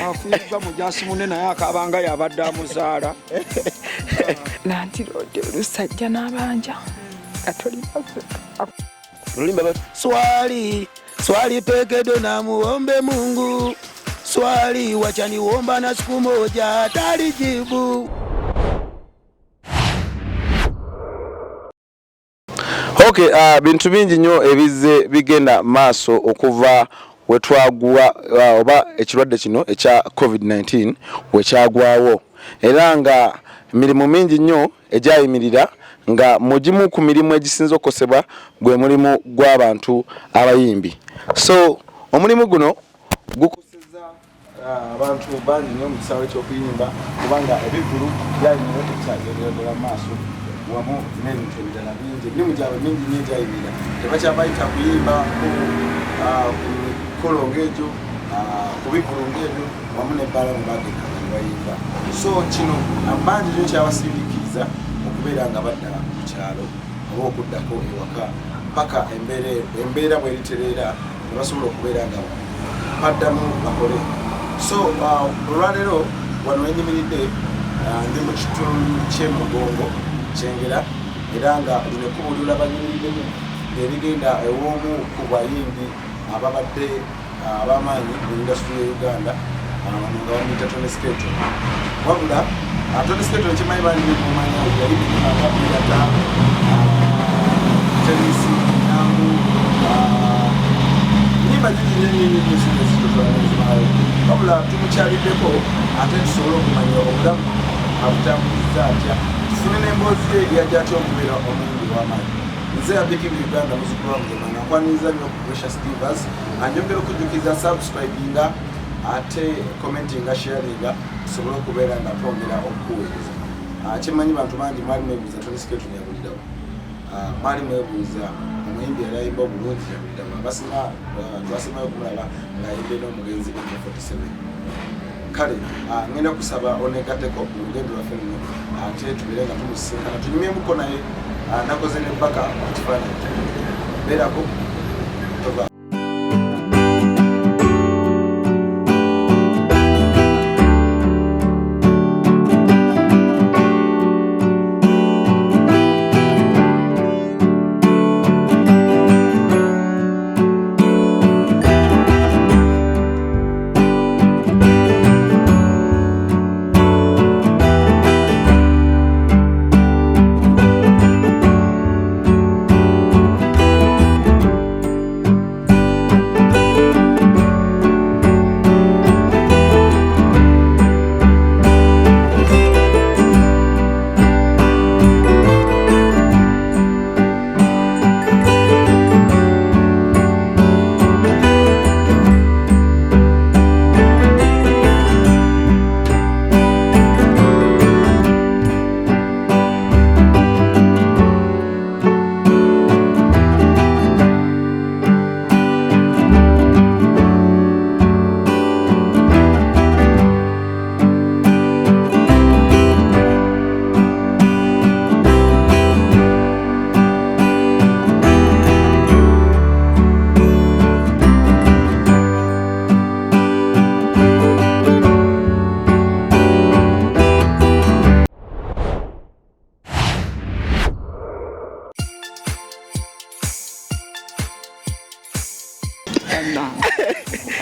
Afiiriddwa mujasi munne naye akaabanga yabadde amuzaala. Nanti olusajja n'abanja nga tolina. Swali swali pekedo na muombe Mungu swali wachaniomba na siku moja atalijibu. Okay, bintu bingi nnyo ebizze bigenda maaso okuva wetwagwa oba ekirwadde kino ekya COVID-19 wekyagwawo, era nga mirimu mingi nnyo egyayimirira, nga mugimu ku mirimu egisinze okukosebwa gwe mulimu gw'abantu abayimbi. So omulimu guno gukoseza abantu bangi nnyo mu kisaawe ky'okuyimba, kubanga ebivvulu byayimirira, tekyagendera ddala mu maaso, wamu n'ebintu ebirala bingi. Emirimu gyabwe mingi nnyo egyayimirira, tebakyabayita kuyimba ku mikolo ng'egyo, ku bivvulu ng'ebyo, wamu n'ebbaala mwe bagendanga ne bayimba. So kino bangi nnyo kyabasindiikiriza okubeera nga badda ku kyalo oba okuddako ewaka paka embeera bweritereera ne basobola okubeera nga baddamu bakole. So olwaleero wano wenyimiridde, ndi mu kitundu ky'emugongo Kyengera, era nga lino ekkubo lyolaba nyimiriddemu erigenda ew'omu ku bayimbi ababadde ab'amaanyi mu industry ya Uganda, ono nga bamuyita Tony Skeleton. Wabula Tony Skeleton kimanyi bangi mumanya yali nga Pirata, Tenisi, Nangu, nyimba nyingi nnyo nnyo. Wabula tumukyaliddeko ate tusobole okumanya obulamu abutambuliza atya, tufune n'emboozi ye yajja atya okubeera omuyimbi w'amaanyi. Nze Abiking Uganda, muzukulu wa Mugema, nga nkwaniriza nnyo ku Precious Divas. Anjongera okujjukiza, subscribinga, ate commentinga, sharinga, tusobole okubeera nga twongera okukuweereza. Kimanyi bantu bangi mwali mwebuuza Tony Skeleton yabulirawo, mwali mwebuuza omuyimbi yali ayimba obulungi yabulirawo. Abasinga twasimayo okumulaba ng'ayimbe n'omugenzi AK47. Kale ngenda kusaba onegatteko mu lugendo lwaffe luno, ate tubeere nga tumusisinkana, tunyumyemuko naye. Nakoze nebbaka ku kifaananyi, beerako tova.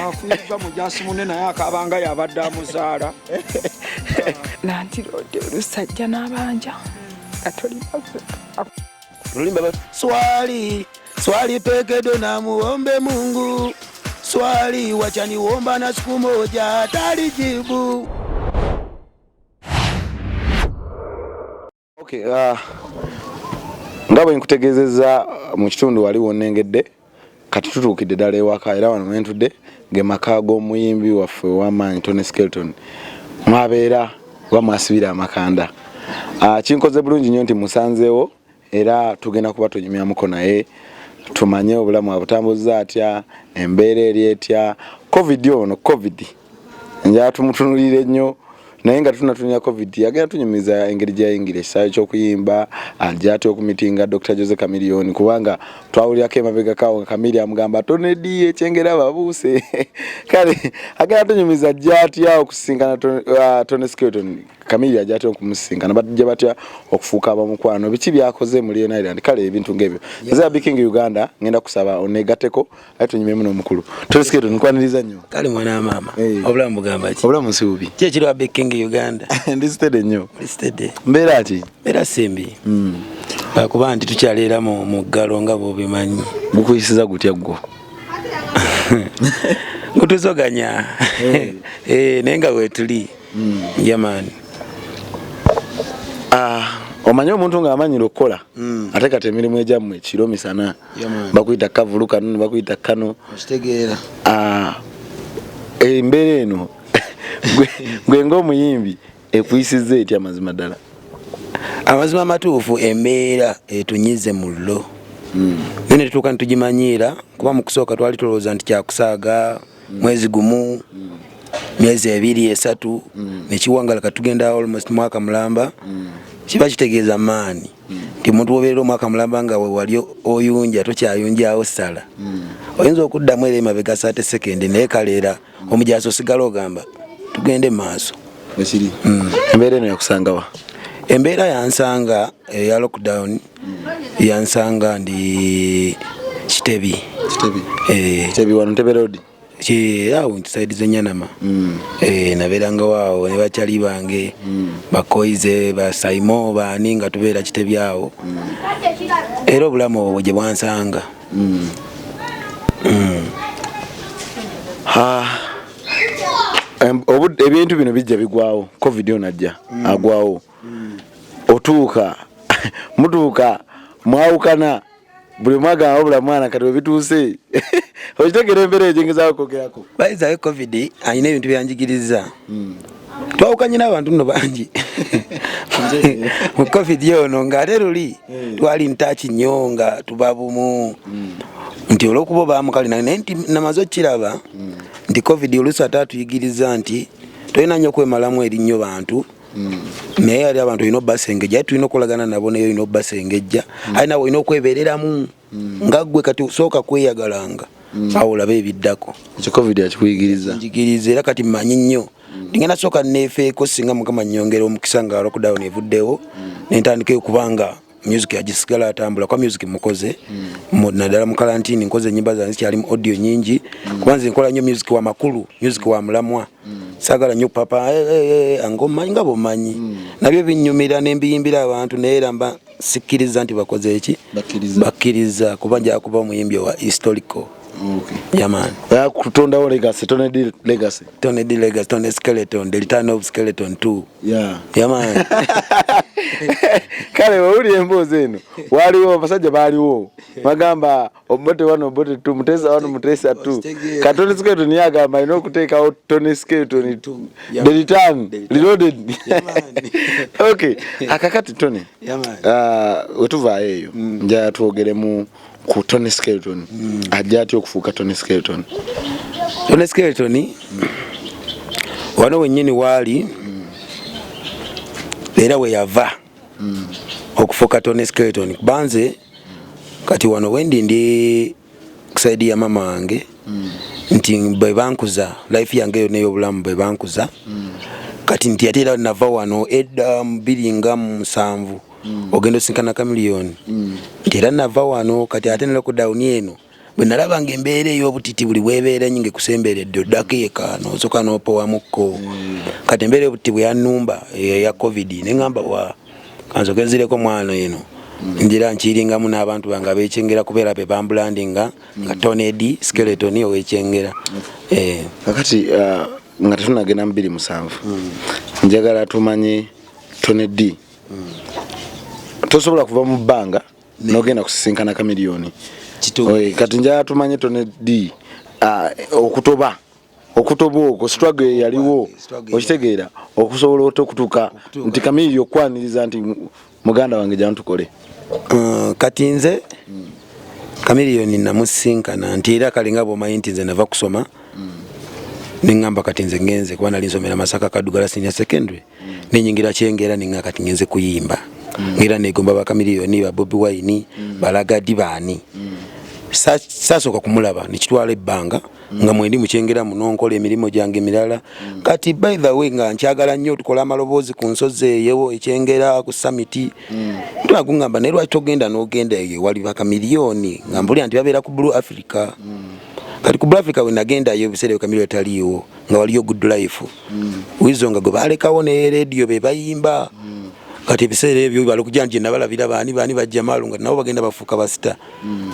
Afiiriddwa mujasi munne naye akaabanga yabadde amuzaala. Nanti olusajja n'abanja nga tolina. Swali swali pekedo na muombe Mungu swali wachaniomba na siku moja atalijibu. Okay, nga bwe nkutegeezezza mu kitundu wali wonnengedde, kati tutuukidde ddala ewaka, era wano wentudde ge maka g'omuyimbi waffe ow'amaanyi Tony Skeleton mwabeera oba mwasibira amakanda. Kinkoze bulungi nnyo nti musanzeewo, era tugenda kuba tunyumyamuko naye tumanye obulamu abutambuzza atya, embeera eri etya, COVID ono, COVID njala tumutunulire nnyo. Naye nga tunatunira COVID, yagenda tunyumiza engeri gyeyayingira ekisaawe ky'okuyimba, ajja atya okumitinga Dr. Jose Chameleone, kubanga twawulirako emabegako nga Chameleone amugamba Tony D ekyengera babuuse. Kale agenda tunyumiza ajja atya okusisinkana Tony Skeleton, Chameleone ajja atya okumusisinkana, bajja batya okufuuka abamukwano, biki byakoze mu Leone Island, kale ebintu ng'ebyo. Nze Big King Uganda, ngenda kusaba oneegatteko aye tunyumyemu n'omukulu Tony Skeleton. Nkwaniriza nnyo. Kale mwana wa maama. Hey. Obulamu bugamba ki? Obulamu si bubi. Ki ekiri wa Big King Uganda? Ndi steady nnyo. Steady. Mbeera ki? Mbeera simbi. Lwakuba nti tukyaleera mu muggalo nga bw'obimanyi. Gukuyisiza gutya gwo? Gutuzoganya. Eh, naye nga weetuli. Yeah man. Ah, omanyi omuntu ng'amanyira okukola, ate kati emirimu egyammwe ekiro misana, Yeah, man. bakuyita kavulu kano ne bakuyita kano. Okitegeera. Ah, embeera eno gwe ng'omuyimbi ekuyisizza etya mazima ddala? Amazima amatuufu, embeera etunyize mu llo. Naye ne tutuuka ne tugimanyiira, kuba mu kusooka twali tulowooza nti kyakusaaga mwezi gumu, myezi 2, 3, nekiwangala. Katugenda almost mwaka mulamba. Kiba kitegeeza maani nti omuntu wobeerera omwaka mulamba nga wewali oyunja tokyayunjawo ssala, oyinza okuddamu era emabega saate sekendi. Naye kaleera omujaasi osigala ogamba tugende maaso. Ekiri embeera eno yakusangawa? Embeera yansanga eya lockdown, yansanga ndi Kitebi. Kitebi? Eh. Kitebi wano Ntebe Road? Awo nti side z'enyanama. Eh, nabeerangawo awo ne bakyali bange bakoize basaimo baani, nga tubeera Kitebi awo. Era obulamu obwo gye bwansanga. Ah, ebintu bino bijja bigwawo. COVID ono ajja agwawo, otuuka mutuuka mwawukana, buli mwagamba wabula mwana kati webituuse. Okitegera embeera eyo gyengezaako kwogerako? Bayizayo, COVID alina ebintu byanjigiriza. Twawukanye n'abantu nno bangi mu COVID ono, ng'ate luli twali ntaki nnyo nga tuba bumu, nti olwokuba obamukali naye nti namaze okukiraba nti COVID oluusi ate atuyigiriza nti tolina nnyo okwemalamu eri nnyo bantu, naye ali abantu olina obbasengejja, aye tulina okukolagana nabo, naye olina obbasengejja, aye nawe olina okwebereramu nga ggwe. Kati sooka kweyagalanga, awo olabe ebiddako. Ekyo COVID yakikuyigiriza? Njigiriza, era kati mmanyi nnyo ngenda sooka neefeeko. Singa Mukama nnyongera omukisa nga lockdown evuddewo, nentandika okubanga music agisigala atambula, kuba music mukoze. Naddala mu karantini nkoze enyimba zange, zikyali mu audio nyingi, kuba nze nkola nnyo music wa makulu, music wa mulamwa. Saagala nnyo papa eh, eh, eh, ngomanyi nga bwomanyi nabyo binyumira nembiyimbira abantu, naye era mba sikkiriza nti bakoze eki. Bakkiriza. Bakkiriza, kuba nja kuba omuyimbi wa historical. Yeah man. Kutondawo legacy, Tony D legacy. Tony D Legacy, Tony Skeleton, the return of Skeleton 2. Yeah man. Kale wewulira emboozi eno, waliwo abasajja baaliwo bagamba Obote 1, Obote 2, Mutesa 1, Mutesa 2. Okitegeera. Ka Tony Skeleton yagamba alina okuteekawo Tony Skeleton the return. The return. Reloaded. Yeah, man. Okay, akakati Tony, Yeah, man. Wetuvaayo eyo, njala twogeremu ku Tony Skeleton. Ajja atya okufuuka Tony Skeleton? Tony Skeleton wano wennyini waali era we yava okufuuka Tony Skeleton, kubanze kati wano wendi ndi ku side ya mama wange, nti bwe bankuza life yange yonna ey'obulamu bwe bankuza. Kati nti ate era nava wano edda mu 2007 ogenda osinkana Chameleone, nti era nava wano. Kati ate ne lockdown eno bwe nalabanga embeera ey'obutiti buli bwebeera nyinga ekusemberedde, oddako eka nosooka n'opowamukko. Kati embeera ey'obutiti bwe yannumba eya COVID, neŋŋamba wa kansoke nzireko mwana eno, njira nkiringamu n'abantu bange abekyengera, kubeera be bambulandinga nga Tony D Skeleton ow'ekyengera. Eh. Kakati nga tetunagenda mu 2007, njagala tumanye Tony D. Tosobola kuva mu bbanga nogenda kusisinkana Chameleone. Kituufu. Oye, kati njagala tumanye Tony D, okutoba okwo, struggle eyaliwo. Struggle. Okitegeera, okusobola ota okutuuka nti Chameleone okwaniriza nti muganda wange jangu tukole. Kati nze Chameleone namusinkana nti era kale nga bwomanyi nti nze nava kusoma. Neŋŋamba kati nze ŋŋenze kuba nali nsomera Masaka Kadugala Senior Secondary. Nenyingira Kyengera, neŋŋa kati ŋŋenze kuyimba. Ngera negomba bakamiliyoni, ba Bobi Wine, balagadi baani. Sasooka kumulaba, nekitwala ebbanga nga mwendi mukyengera muno nkola emirimu gyange emirala. Kati by the way nga nkyagala nnyo tukola amaloboozi ku nsozi eyo ekyengera ku summit. Ntula gungamba naye lwaki togenda n'ogenda eyo wali bakamiliyoni, nga mpulira nti babeera ku Blue Africa. Kati ku Blue Africa we nagendayo ebiseera ebyo Kamiliyoni taliiwo, nga waliyo Good Life, Wizo nga gwe balekawo ne radio be bayimba. Kati ebiseera ebyo balokujja nti nabalabira baani baani bajjamalu nga nabo bagenda bafuuka basita.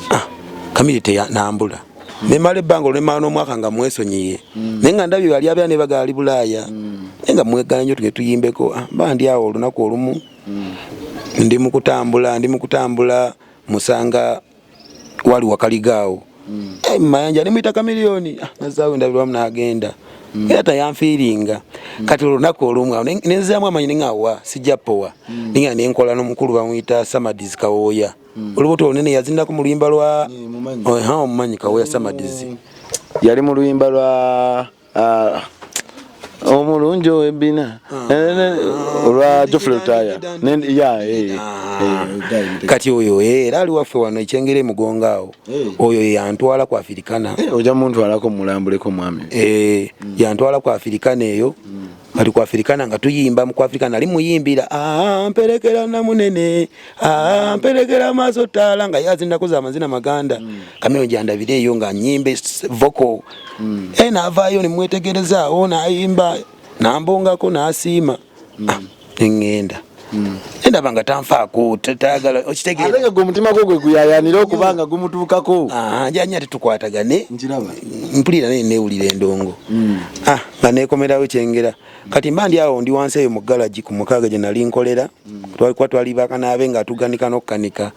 Ah, Kamili teyanambula nemala ebbanga olwemala n'omwaka nga mwesonyiye, naye nga ndabye bali abeera ne bagaali Bulaaya, naye nga mwegana nnyo tuge tuyimbeko. Ah, mba ndi awo olunaku olumu ndi mu kutambula, ndi mu kutambula, musanga wali wakaligaawo mayanja, nemuyita Kamiliyoni. Ah, nazaawo endabirwamu n'agenda era tayanfiiringa. Kati olunaku olumu awo nenzaamu amanyi, neŋawa sijja powa, ninga nenkola n'omukulu bamuyita Samadis Kawooya, olubuto olunene, yazinako mu luyimba lwa Mumanyi. Omumanyi Kawooya Samadis? Yali mu luyimba lwa omulungi ow'ebbina olwa Geoffrey Lutaaya. Ya, Kati oyo era ali waffe wano ekyengera emugongo awo. Oyo yantwala ku Afirikana. Ojja muntwalako mulambuleko mwami. Yantwala ku Afirikana eyo. Kati ku Afirikana nga tuyimba, mu ku Afirikana nali muyimbira mperekera namunene, mperekera maaso taala, nga yazinako za amazina maganda. Kamiro gyandabira eyo nga nyimba vocal. Naavaayo nemwetegerezaawo, nayimba nambongako nasiima. Ah, neŋŋenda endaba nga tanfaako, tayagala, okitegeera? Ate nga gwe omutima gwo gwe guyayanira okuba nga gumutuukako. Ah, njanya tetukwatagane. Nkiraba. Mpulira naye newulira endongo. Ah, nga nekomerawo kyengera. Kati mba ndi awo, ndi wansi eyo mu galagi ku mukaaga gye nali nkolera. Twalikuwa twali bakanaabe nga tuganika n'okukanika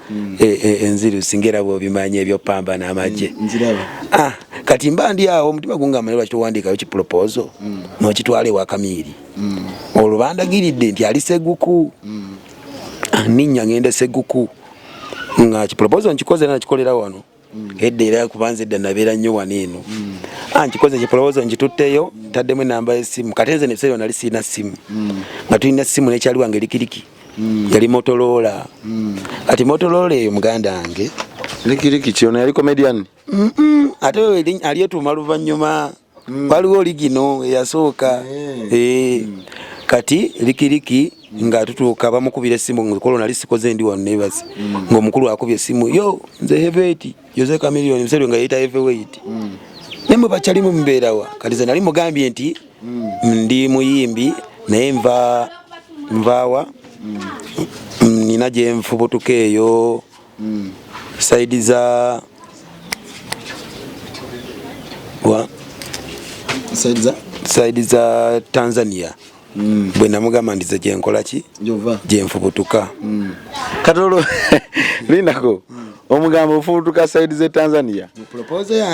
enzirusi ngera bw'obimanyi ebyopamba n'amagye. Nkiraba. Ah, kati mba ndi awo, omutima gungamba naye lwaki towandiikayo kiproposal n'okitwala ewa Kamiiri? Olwo bandagiridde nti ali Seguku. Ah, ninnya ngenda Seguku nga kiproposal nkikoze era nakikolera wano edda, era kubanza edda nabeera nnyo wano eno. Ah, nkikoze kiproposal, nkitutteyo, ntaddemu enamba y'essimu. Kati nze nebiseera nali sirina ssimu, nga tulina ssimu nekyali wange likiriki, yali Motorola. Kati Motorola eyo muganda wange. Likiriki kyono yali comedian? Ate oyo alyetuuma luvannyuma, waliwo oligino eyasooka. Kati likiriki nga tutuuka bamukubira essimu, ngekolo nali sikoze, ndi wano nebaze, ng'omukulu akubye essimu, yo nze Heavyweight Jose Chameleone, museere nga yeyita Heavyweight, naye mwe bakyalimu mubeerawa? Kati nze nali mugambye nti ndi muyimbi, naye nva nvaawa, nina gye nfubutuka eyo side za wa Side za? Side za Tanzania. Bwe namugamba nti ze gyenkola ki, Jova. gyenfubutuka. Katolo lindako, omugambo ofubutuka side ze Tanzania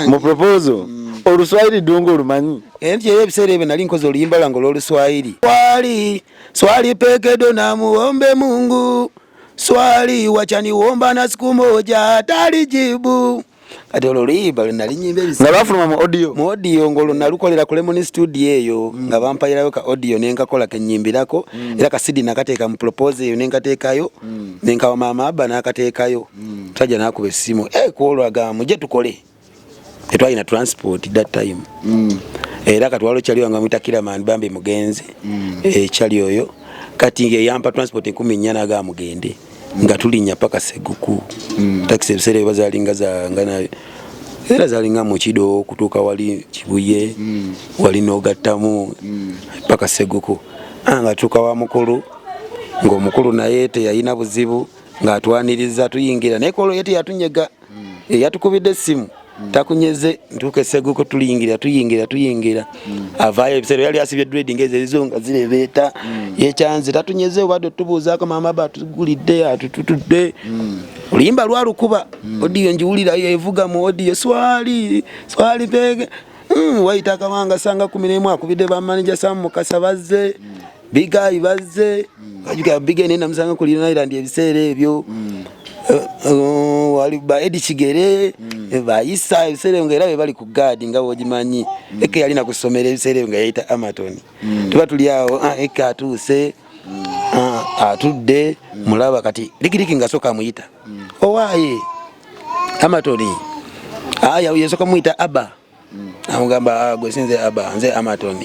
mu proposal, oluswayiri ddungu olumanyi? Nti era ebiseera ebyo nali nkoze oluyimba lwange olw'oluswayiri, swali swali pekedo namuombe Mungu, swali wachaniomba na siku moja atalijibu. Kati olwo oluyimba lwe nali nyimba nga lwafuluma mu audio. Mu audio, ng'olwo nalukolera ku Lemon Studio eyo, nga bampayirayo ka audio nenkakola kenyimbirako. Era ka CD nakateeka mu proposal eyo, nenkateekayo, nenkawa maama abba n'akateekayo. Musajja n'akuba essimu, kwolwo agamba mujje tukole. Tetwalina transport that time. Era kati waliwo kyali wange amuyita Kiraman, bambi mugenzi, kyali oyo kati ngeyampa transport 14,000, n'agamba mugende, nga tulinnya paka Seguku. Takisi ebiseera ebyo bazalinga zanga era zalinga mukido okutuuka wali Kibuye, wali n'ogattamu paka Seguku. Ah, nga tuuka wa mukulu, ng'omukulu naye teyalina buzibu, ng'atwaniriza, tuyingira, naye kwolwo ye teyatunyega. Yatukubidde essimu takunyeze. Ntuuka eseguko, tuliyingira, tuyingira, tuyingira, avaayo. Ebiseera yali asibye dread ng'ezo ezo nga zirebeeta, yekyanze, tatunyeze obadde tubuuzaako maama ba atugulidde atututudde. Oluyimba lwalukuba audio, njiwulira evuga mu audio, swali swali pege. Wayita akabanga sanga 11, akubidde bamaneja Sam Mukasa bazze, bigayi bazze. Bajukira bigayi naye namusanga ku Lino Island ebiseera ebyo. Wali ba Edi Kigere, bayisa ebiseera nga era be bali ku guard nga bw'ogimanyi. Eke yalina ku ssomero ebiseera ebyo nga yayita Amaton. Tuba tuli awo, Eke atuuse, atudde, mulaba kati Rikiriki nga soka amuyita. Owaaye Amaton, aya yasooka muyita Abba. Amugamba, gwe sinze Abba, nze Amaton.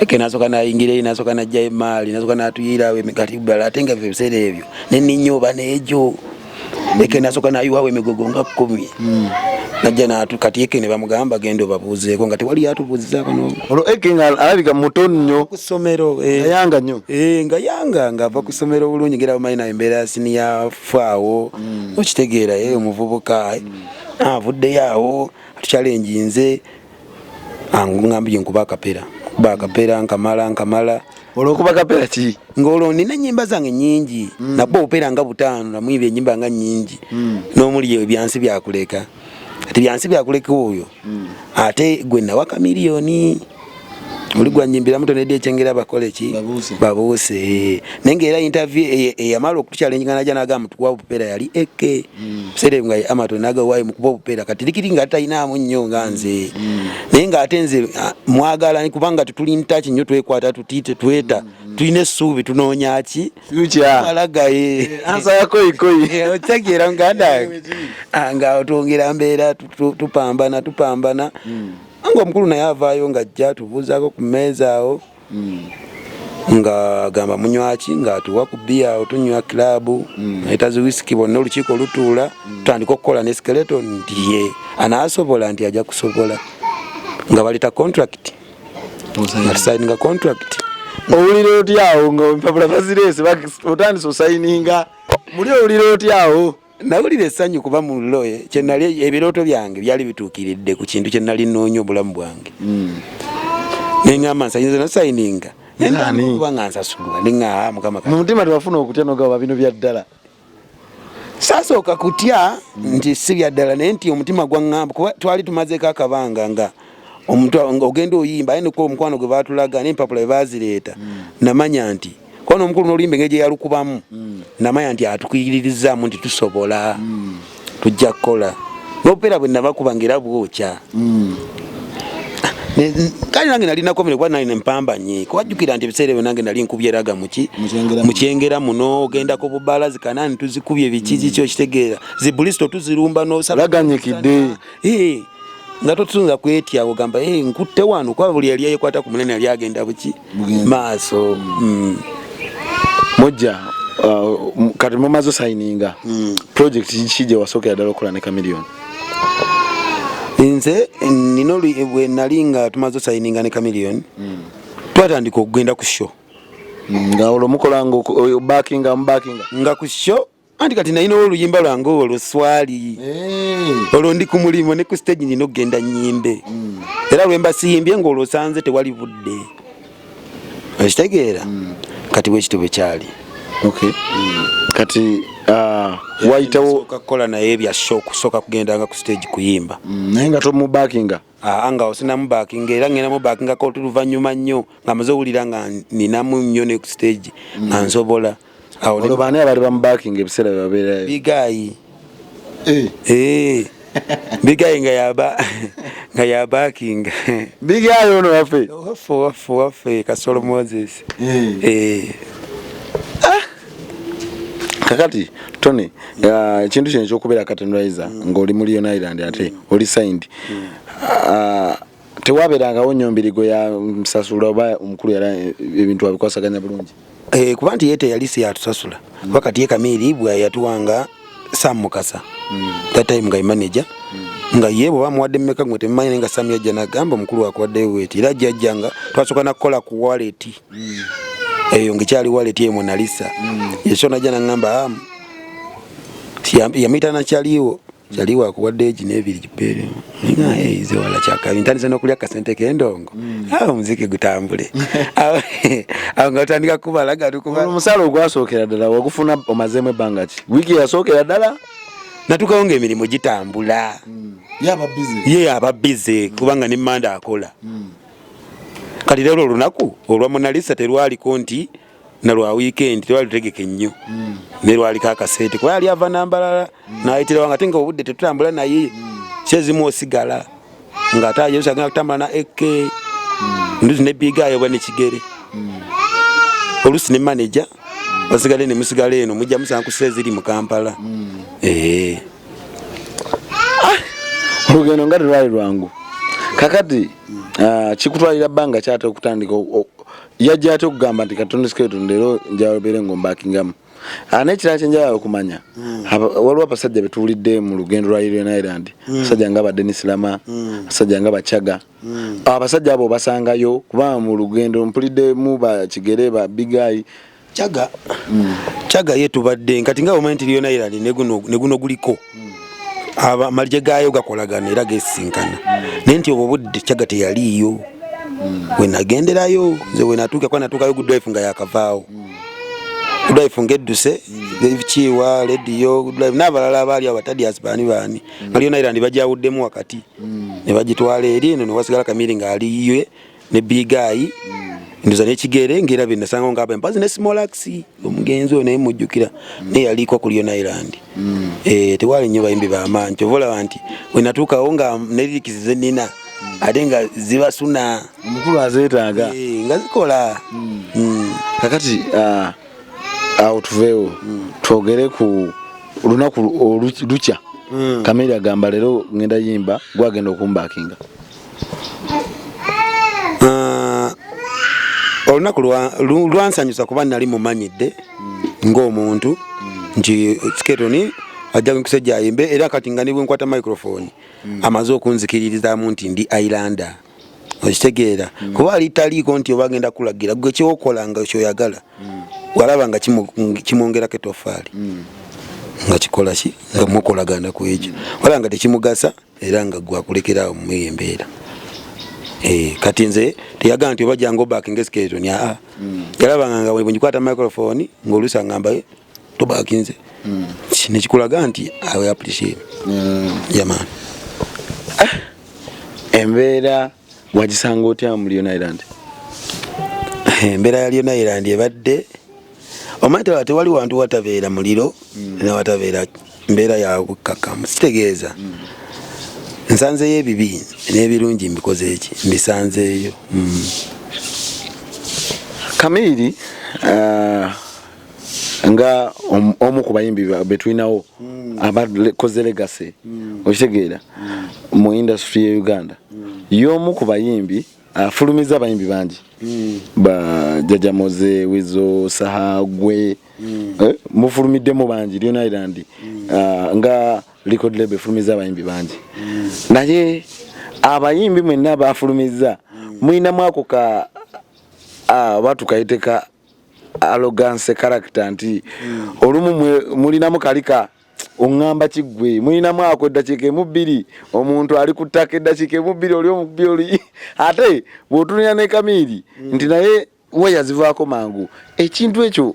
Eke nasooka nayingira eri, nasooka najjayo emaali, nasooka natuyirawo emikati bbala, ate nga ebiseera ebyo neninyoba neegyo. Eke nasooka nayiwawo emigogo nga 10. Najja natu kati Eke ne bamugamba genda obabuuzeeko nga tewali atubuuzizaako n'omu. Olwo Eke nga alabika muto nnyo. Ku ssomero, Nga yanga nnyo. Nga yanga, ng'ava ku ssomero bulungi, ng'era bamanyi naye embeera ya siniya faawo. Okitegeera, omuvubuka, avuddeyo awo, atuchallenginze. Ngambye nkuba akapera. Nkuba akapera, nkamala, nkamala. Olwo okuba kapera ki? Ng'olwo nina ennyimba zange nnyingi. Nakuba obupeera nga 5, namuyimba ennyimba nga nnyingi. N'omuli ebyansi byakuleka. Kati byansi byakuleka oyo. Ate gwe nawa Chameleone. Oli gwa nnyimbira muto nedda ekyengera bakole ki? Babuuse. Babuuse. Naye ng'era interview eyamala okutuchallenginga najja n'agamba mutukuwa obupeera yali Eke. Biseera ebyo nga ye Amaton n'agamba waayi mukuba obupeera. Kati Rikiri nga talinaamu nnyo nga nze. Naye ng'ate nze, mwagala kubanga tetuli in touch nnyo, twekwata tuti tetweta. Tulina essuubi tunoonya ki? Future. Alagaye. Ansa ya koi koi. Otegeera muganda wange? Nga otwongera mbeera tupambana, tupambana. Nga omukulu naye avaayo ng'ajja atubuuzaako ku mmeeza awo. Nga agamba munywa ki, ng'atuwa ku bbiya awo tunywa club, aleeta zi whisky bonna olukiiko lutuula, tutandika okukola ne Skeleton nti ye anaasobola nti ajja kusobola. Nga baleeta contract. Nga tusayininga contract. Owulira otya awo nga empapula bazireese, otandise osayininga, muli owulira otya awo? Nawulira essanyu kuba mu llo, kye nali ebirooto byange byali bituukiridde ku kintu kye nali nnoonya obulamu bwange. Ne ŋŋamba nsayinza nosayininga. Ne Nani? ntandika okuba nga nsasulwa. Ne ŋŋamba, Mukama Mu mutima tewafuna okutya n'ogamba bino bya ddala? Saasooka kutya nti si bya ddala, naye nti omutima gwaŋŋamba kuba twali tumazeeko akabanga nga omuntu nga ogenda oyimba, aye niko omukwano gwe baatulaga n'empapula bwe baazireeta, namanya nti kuba n'omukulu n'oluyimba engeri gye yalukubamu, namanya nti atukiririzaamu nti tusobola, tujja kukola. N'obupeera bwe nabakuba ng'era bwokya. Kale nange nali nakomere kuba nali nempambanye, kuba jjukira nti ebiseera ebyo nange nali nkubye raga muki? Mu Kyengera Mu Kyengera muno, ogenda ku bubaala zikanaani tuzikubye biki kiki okitegeera. Zi Bristol tuzirumba n'osala. Laganyikidde. Nga totunza kwetya ogamba, nkutte wano kuba buli yali yeekwata ku munene yali agenda buki? Bugenzi. Maaso. Mujja, kati mumaze osayininga. Project ki gye wasookera ddala okukola ne Chameleone? Nze nina bwe nali nga tumaze osayininga ne Chameleone, twatandika okugenda ku show. Nga olwo mukola nga backinga, mubakinga. Nga ku show, anti kati nalina oluyimba lwange olwo swali. Olwo ndi ku mulimu ne ku stage nina okugenda nnyimbe. Era lwe mba siyimbye ng'olwo osanze tewali budde. Okitegeera? Kati bwe kityo bwe kyali. Okay. Kati, wayitawo Sooka kukola naye ebya show, kusooka kugendanga ku stage kuyimba. Naye nga tomubakinga? Nga sinamubakinga, era ngenda mubakingako oluvannyuma nnyo nga maze owulira nga ninamu nnyo ne ku stage nga nsobola. Awo Olwo baani abaali bamubakinga ebiseera bye babeerayo? Bigayi. Bigayi nga yaba nga yabakinga. Bigayi ono waffe? Waffe, waffe, waffe Kasolo Moses. Kakati Tony, ekintu kino ekyokubeera curtain raiser ng'oli mu Leone Island ate oli signed. Tewabeerangawo nnyo mbirigo ya nsasula oba omukulu yali ebintu abikwasaganya bulungi? Kuba nti ye teyali si yatusasula. Kuba kati ye Kamiri bwe yatuwanga Sam Mukasa. That time nga ye manager. Nga ye bw'oba amuwadde mmeka gwe temumanyi, naye nga Sam yajja n'agamba omukulu akuwaddeyo bw'eti. Era ajja nga twasooka na kukola ku wallet. Eyo ng'ekyali wallet eyo Monalisa. Yeso n'ajja n'aŋŋamba, yamuyita na Kyaliwo. Kyaliwo akuwaddeyo gino ebiri gipeere. Nga, nze wala kyakabi. Ntandise n'okulya akasente k'endongo. Awo omuziki gutambule. Awo nga otandika kubala nga tukubala. Olwo omusaala ogwasookera ddala wagufuna omazeemu ebbanga ki? Wiiki eyasookera ddala? Natuukawo ng'emirimu gitambula. Ye aba busy. Ye aba busy kubanga ne Manda akola. Kati leero olunaku olwa Monalisa terwaliko nti Na lwa weekend tewali lutegeke nnyo, naye lwaliko akasente kuba yali ava nambalala nayitirawo nga ate nga obudde tetutambula naye kyezimu osigala nga ate ayerusa agenda kutambula na ek nduzi ne bigayo oba nekigere oluusi ne manager basigale ne musigala eno mujja musanga ku eziri mu Kampala. Olugendo nga telwali lwangu. Kakati kikutwalira bbanga kyate okutandika yajja ate okugamba nti Katonda Skeleton leero njabeere ng'ombakingamu. N'ekirala kye njagala okumanya, waliwo abasajja be tuwulidde mu lugendo lwa Leone Island, abasajja nga ba Denis Lama, abasajja nga Bachaga. Abasajja abo obasangayo? Kubanga mu lugendo mpuliddemu ba Kigere, ba Big Eye. Chaga, Chaga ye tubadde kati nga omanyi nti Leone Island ne guno guliko amalije gaayo gakolagana era gesinkana, naye nti obwo budde Chaga teyaliiyo. Wenagenderayo nze wenatuuka kuba natuukayo Good Life nga yakavaawo, Good Life ng'edduse kiwa lediyo Good Life n'abalala abaali awo batadias baani baani nga Leone Island bajawuddemu wakati ne bagitwala eri eno ne wasigala Kamiri ng'aliye ne Big Eye ndoza n'ekigere ng'era bye nasangawo nga mpazi ne Small Axe omugenzi oyo naye mujjukira naye yaliko ku Leone Island. Tewaali nnyo bayimbi b'amaanyi, kyova olaba nti we natuukawo nga ne lyrics ze nnina ate nga zibasuna. Omukulu azeetaaga. Nga zikola. Kakati awo tuveewo twogere ku lunaku lukya. Kamiri agamba leero ngenda yimba, gwagenda okumbakinga. Olunaku lwansanyusa kuba nali mumanyidde ng'omuntu nti Skeleton ajja kusejja ayimbe, era kati nga ne bwe nkwata microphone amaze okunzikiririzaamu nti ndi Islander, okitegeera, kuba ali taliiko nti oba agenda kulagira gwe kyokola nga kyoyagala walaba nga kimwongerako etoffaali nga kikola ki nga mukolagana ku ekyo, wala nga tekimugasa era nga gwe akulekerawo mu eyo embeera. Kati nze teyagamba nti oba jangu obakinga Skeleton, aa, yalabanga nga bwe ngikwata microphone ng'oluusi angamba, "Eh, tobakinze," nekikulaga nti I appreciate, yeah man. Embeera wagisanga otya mu Leone Island? Embeera ya Leone Island ebadde omanyi tewali wantu watabeera muliro nawatabeera mbeera ya bukkakkamu. Kitegeeza nsanzeeyo ebibi n'ebirungi, mbikoze eki mbisanzeeyo. Kamiri nga omu ku bayimbi betulinawo abakoze legacy, okitegeera, mu industry ya Uganda, y'omu ku bayimbi afulumiza abayimbi bangi, ba Jaja Moze, Wizo, Sahagwe, mufulumiddemu bangi. Leone Island nga record label efulumiza abayimbi bangi, naye abayimbi mwenna bafulumiza mulinamu ako ka oba tukayite ka arrogance character nti olumu mulinamu kalika oŋŋamba kiggwe, mulinamu ako eddakiika emu bbiri omuntu ali ku ttaka eddakiika emu bbiri oli omukubi oli, ate bw'otunulira ne Kamiiri nti naye we yazivaako mangu. Ekintu ekyo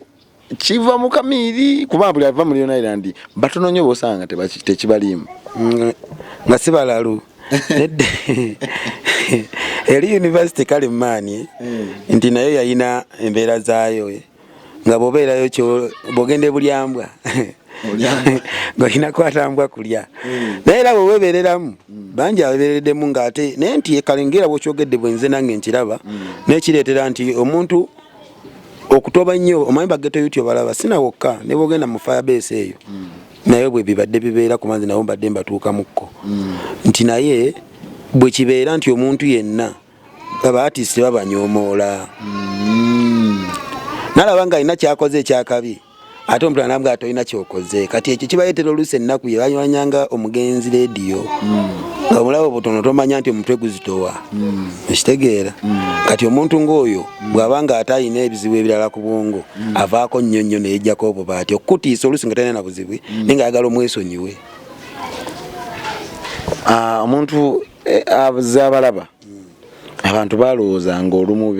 kiva mu Kamiiri? Kuba buli ava mu Leone Island batono nnyo b'osanga nga tekibaliimu. Nga si balalu. Nedda, eri university kale maani nti naye yalina embeera zaayo, nga bw'obeerayo bw'ogenda ebulyambwa ng'olina kwatambwa kulya, naye era bwewebeereramu bangi abeereddemu ng'ate naye nti kale ngera bw'okyogedde bwenze nange nkiraba nekireetera nti omuntu okutoba nnyo. Omanyi ba ghetto youth balaba sina wokka ne bwogenda mu firebase eyo naye bwe bibadde bibeera kuba nze nabo mbadde mbatuukamukko nti naye bwe kibeera nti omuntu yenna aba artist babanyomoola nalaba nga alina kyakoze ekyakabi ate omuntu anambwa ati olina kyokoze. Kati ekyo kibayeetera oluusi ennaku ye banywanyanga omugenzi lediyo nga omulaba obutono tomanya nti omutwe guzitowa, okitegeera. Kati omuntu ng'oyo bw'aba nga ate alina ebizibu ebirala ku bwongo avaako nnyo nnyo neyejjako obubaati okukutiisa oluusi nga talina na buzibu naye nga ayagala omwesonyiwe. Omuntu abuze abalaba abantu balowooza nga olumu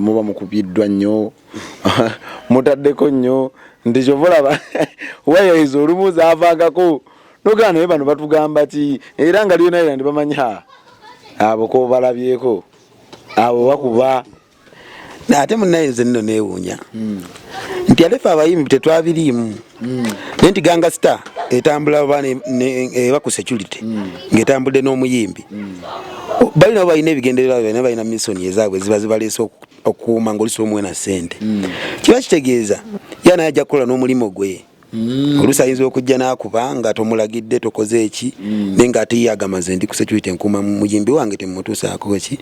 muba mukubiddwa nnyo, mutaddeko nnyo nti kyova olaba wayayiza olumu zaavangako nogamba naye bano batugamba ki, era nga Leone Island bamanyi abo kobalabyeko abo bakuba. Ate munaye nze nno neewuunya nti ate fe abayimbi tetwabiriimu, naye nti Gang Star etambula oba eba ku security ng'etambudde n'omuyimbi, balina balina ebigendererwa, balina balina mission ezaabwe ziba zibaleese okukuuma ng'olusi omuwe na ssente. Kiba kitegeeza ye naye ajja kukola n'omulimu gwe. Oluusi ayinza okujja n'akuba nga tomulagidde, tokoze eki, naye ng'ate ye agamba, nze ndi ku security, nkuuma muyimbi wange, temutuusaako ki.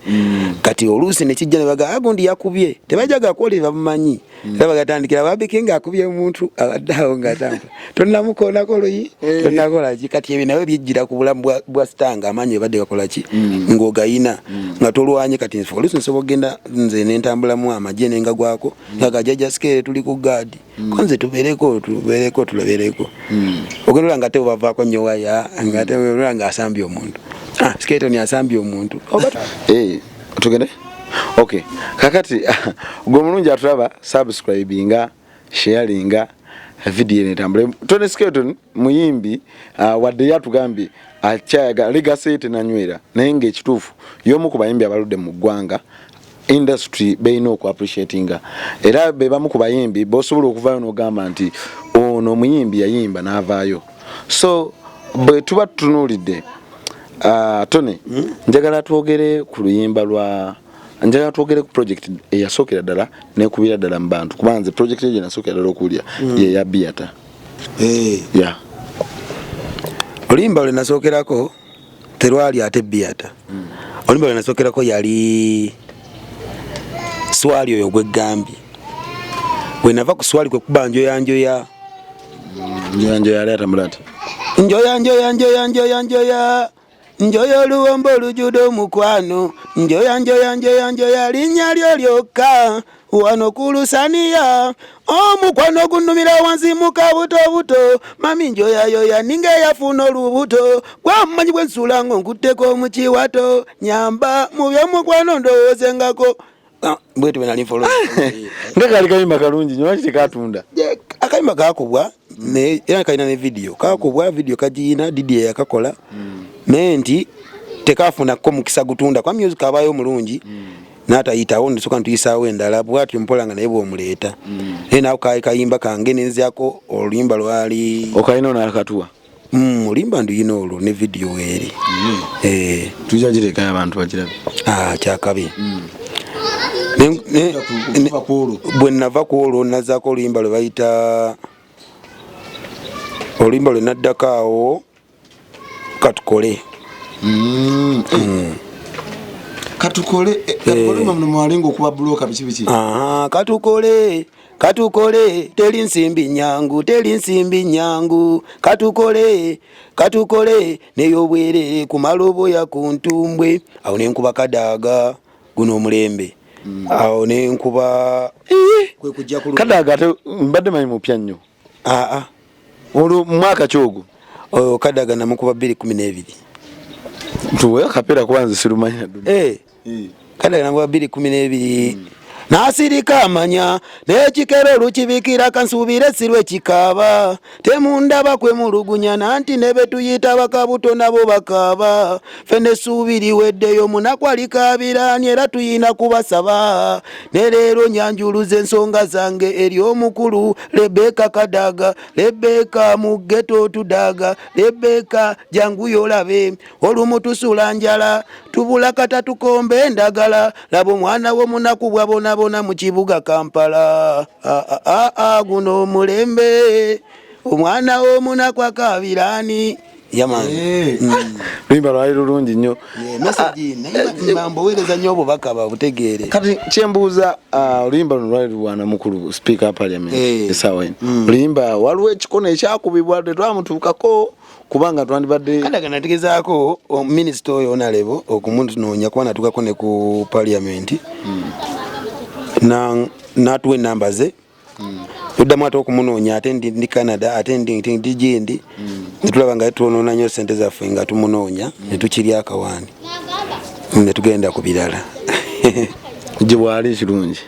Kati oluusi nekijja ne baga agundi yakubye, tebajja gakwoli bamumanyi, era bagatandikira babiki ng'akubye omuntu abadde awo ng'atambula, tonnamukoonako oluyi, tonnakola ki. Kati ebyo nawe bijjira ku bulamu bwa star nga amaanyi ebadde gakola ki, ng'ogayina nga tolwanye. Kati nfe oluusi nsobola okugenda nze nentambulamu amagye nengagwako nga gajajja scale, tuli ku gaadi ko nze tubeereko tubeereko tulabeereko, ogenda olaba nga ate bwebavaako nnyo waya, nga ate olaba nga asambye omuntu. Ah, Skeleton asambye omuntu oba. Eh, tugende. Okay, kakati gwe omulungi atulaba, subscribinga, sharinga video netambule. Tony Skeleton muyimbi, wadde yatugambye akyayaga legacy ye tenanywera, naye ngaekituufu y'omu ku bayimbi abaludde mu ggwanga, industry berina oku appreciatinga, era be bamu ku bayimbi bosobola okuvaayo n'ogamba nti ono omuyimbi yayimba n'avaayo. So bwe tuba tutunuulidde, Tony, njagala twogere ku luyimba lwa, njagala twogere ku project eyasookera ddala nekubira ddala mu bantu, kuba nze project eyo gye nasookera ddala okuwulira ye ya Biata. Yeah. Oluyimba lwe nasookerako terwali ate Biata. Oluyimba lwe nasookerako yali Swali, oyo gwegambye. Bwe nava ku Swali kwe kuba Njoya Njoya. Njoya Njoya yali atambula ati. Njoya njoya njoya njoya njoya njoya oluwombo olujjude omukwano, njoya njoya njoya njoya linnya lyo lyokka wano ku lusaniya, omukwano gunumira wansi mu kabuto buto, mami njoyayoya ninga eyafuna olubuto, gwamumanyi bwe nsula ngo nkutteko mu kiwato, nyamba mu by'omukwano ndowoozengako. Ah, bwetyo bwe nali nfolo. Nga kali kayimba kalungi nyo, lwaki tekatunda? Akayimba kakubwa era kalina ne video, kakubwa video kagiyina Didi yakakola, naye nti tekafunako mukisa gutunda kwa music abayo omulungi n'atayitawo, nsooka ntuyisaawo endala bwatyo mpola nga naye bw'omuleeta, naye nawe kayimba kange nenziyako oluyimba lwali. Okalina onakatuwa? Oluyimba nduyina olwo ne video weeri. Eh. Tujja girekayo abantu bagirabe. Ah, kyakabi. Bwe nava ku olwo nazaako oluyimba lwe bayita, oluyimba lwe naddako awo, Katukole. Katukole, katukole muno mwalinga okuba buloka biki biki. Aha, katukole katukole, teri nsimbi nyangu, teri nsimbi nyangu, katukole katukole neyobwerere kumaloboya ku ntumbwe. Awo nenkuba Kadaaga, guno omulembe, awo nenkuba kwe kujja ku. Kadaaga ate mbadde manyi mupya nnyo. Aa. Olwo mwaka kyogo? Oyo Kadaaga namukuba 212. Tuwe akapeera kuba nze sirumanya. Eh. Kadaaga namukuba 212. Nasirika amanya n'ekikero olukibikira, kansuubire sirwe kikaaba, temundaba kwemulugunya nanti ne betuyita bakabuto nabo bakaaba, ffe nessuubi liweddeyo, munaku alikaabiraani era tuyina kubasaba. Ne leero nyanjuluza ensonga zange eri omukulu Rebeka Kadaga. Rebeka, mu ghetto tudaaga, Rebeka jangu yolabe, olumu tusula njala, tubula kata tukombe endagala, laba omwana w'omunaku bwabonabona mu kibuga Kampala. Ah, ah, ah, ah, guno omulembe, omwana w'omunaku akabirani yamani. Luyimba lwali lulungi nnyo. Mboweereza nnyo obubaka babutegeere. Kati kyembuuza, oluyimba luno lwali luwaana mukulu speaker wa parliament essaawa eno. Oluyimba waliwo ekikono ekyakubibwa, tetwamutuukako kubanga twandibadde. Kadaga nategezaako minisita oyo onalebo okumunoonya, kuba natuukako ne ku parliament n'atuwa enamba ze, tuddamu ate okumunoonya, ate ndi Canada, ate ndi gindi, netulaba nga twonoona nnyo sente zaffe nga tumunoonya, netukirya akawaani netugenda ku birala. Gye bwali ekirungi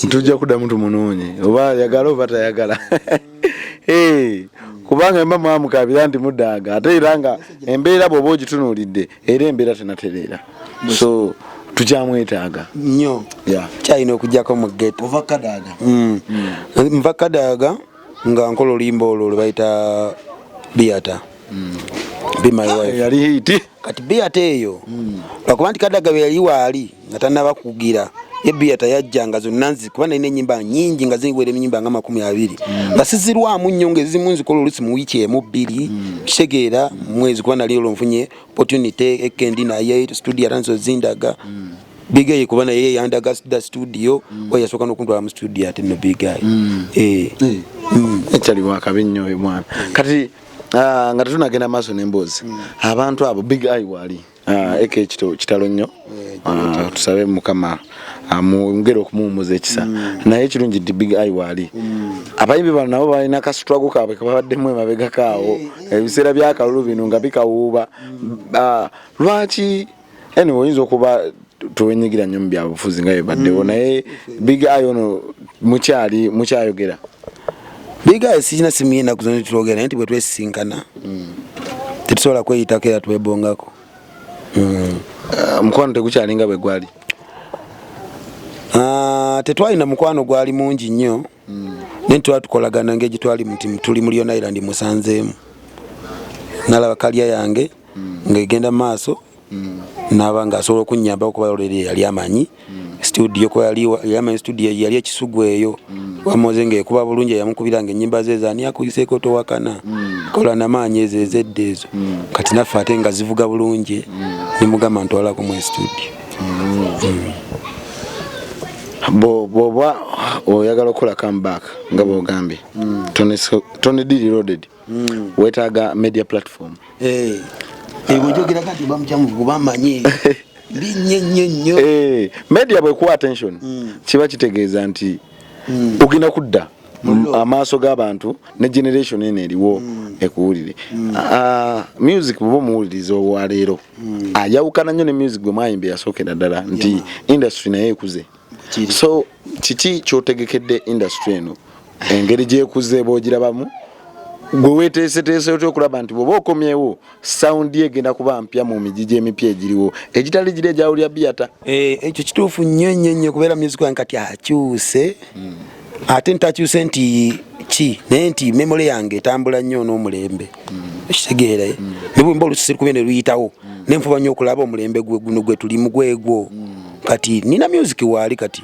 tujja kuddamu tumunoonye, oba ayagala oba tayagala. Eh, kubanga mba mwamukabira nti mudaaga, ate era nga embeera bw'oba ogitunuulidde era embeera tenatereera, so Tukyamwetaaga nnyo. Kyalina okujjako mu ghetto. Ova Kadaga. Nva Kadaga nga nkola oluyimba olwo lwe bayita Biata. Be My Wife. Yali hit. Kati Biata eyo lwakuba nti Kadaga bwe yali waali nga tannaba kugira ye Biata yajja nga zonna nzi kuba nalina ennyimba nnyingi nga ziwera ennyimba nga 20 nga sizirwamu nnyo ng'ezimu nzikola oluusi mu wiiki emu bbiri kitegeera mwezi kuba nali olwo nfunye opportunity ekendi naye studio atandise ozindaga. Big Eye kuba naye yandaga da studio oyo yasooka n'okuntwala mu studio ate nno Big Eye. Ekyali wakabi nnyo oyo mwana. Kati nga tetunagenda maaso n'emboozi, abantu abo Big Eye waali eke kitalo nnyo. Tusabe Mukama amwongere okumuwummuza ekisa. Naye ekirungi nti Big Eye waali. Abayimbi bano nabo balina ka struggle kaabwe kebabaddemu emabegako awo ebiseera by'akalulu bino nga bikawuuba. Lwaki anyway oyinza okuba towenyigira nnyo mu byabufuzi nga bibaddewo, naye Big Eye ono mukyali mukyayogera? Big Eye sirina simu ye ennaku zonna tetwogera, naye nti bwe twesisinkana tetusobola kweyitako era twebongako. Mukwano tegukyali nga bwe gwali? Tetwalina mukwano gwali mungi nnyo, naye twali tukolagana ng'egi twali nti tuli mu Leone Island musanzeemu nalaba kalya yange ng'egenda mu maaso naba ng'asobola okunnyamba okuba olweri yali amanyi studio kuba yali amanyi studio yali ekisugu eyo wamoze ng'ekuba bulungi eyamukubiranga ennyimba ze zaani akuyiseeko towakana kola namaanyi ezo ezedda ezo kati naffe ate nga zivuga bulungi nemugamba ntwalako mu studio. Bw'oba oyagala okukola comeback nga bw'ogambye Tony D Reloaded, weetaaga media platform. Bwejogera kati oba mukyamuvu kuba mmanyi mbi nnyo nnyo nnyo. Media bwekuwa attention kiba kitegeeza nti ogenda kudda amaaso g'abantu ne generation eno eriwo ekuwulire. Music bw'oba omuwuliriza olwaleero ayawukana nnyo ne music gwe mwayimba eyasookera ddala nti industry naye ekuze. So kiki kyotegekedde industry eno engeri gyekuze bw'ogirabamu gwe weeteeseteese otya okulaba nti bw'oba okomyewo sound ye egenda kuba mpya mu migigi emipya egiriwo egitali giri egyawulira Biata? Ekyo kituufu nnyo nnyo nnyo kubeera music wange kati akyuse ate ntakyuse nti ki naye nti memory yange etambula nnyo n'omulembe ekitegeera ne bwe mba oluusi sirikubye ne luyitawo ne nfuba nnyo okulaba omulembe gwe guno gwe tulimu gwegwo. Kati nina music waali kati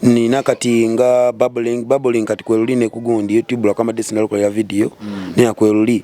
nina kati nga bubbling kati kweruli ne kugundi YouTube lwakwambadde sinalukolera video naye kweruli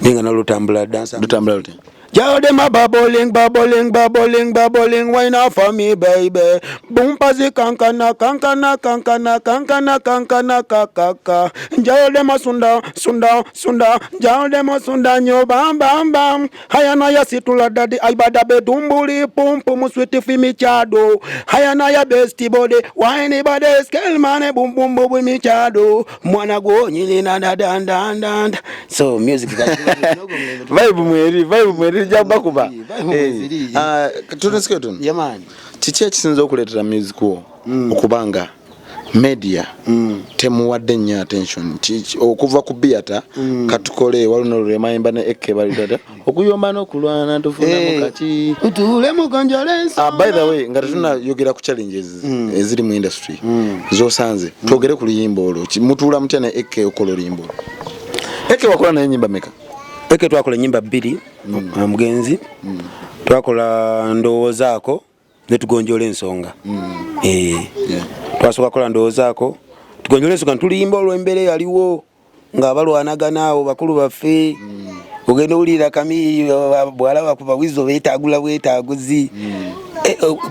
naye nga nalwo lutambula dansa. Lutambula lutya? Jodema bubbling, bubbling, bubbling, bubbling, wine up for me, baby. Boom, pazi, kankana, kankana, kankana, kankana, kankana, kakaka. Jodema sunda, sunda, sunda, jodema sunda, nyo, bam, bam, bam. Haya na ya situla daddy, ay bada be dumbuli, pum, pum, sweet fi mi chado. Haya na ya bestie body, wine body, scale man, boom, boom, boom, mi chado. Mwana go, nyini na na dan, dan, dan. So, music. Vibe mweri, vibe mweri, jamba kuba. Vibe mweri. Tony Skeleton. Yeah, man. Kiki ekisinza okuleetera music wo okubanga media temuwadde nnyo attention? Okuva ku Biata katukole waliwo lwemayimba ne Eke balidada okuyomba n'okulwana tufunamu kaki Utuule mugonjole ensonga. By the way, nga tetunayogera ku challenges eziri mu industry zosanze, twogere ku luyimba olwo. Mutuula mutya ne Eke okola oluyimba olwo? Eke wakola naye ennyimba meka? Eke twakola ennyimba 2 omugenzi twakola ndowoozaako ne tugonjoola ensonga. Twasooka kukola ndowoozaako tugonjoola ensonga tuluyimba olw'embeera eyaliwo nga balwanagana awo bakulu baffe. Ogenda owulira Kami bw'alaba ku bawizo beetaagula bwetaaguzi.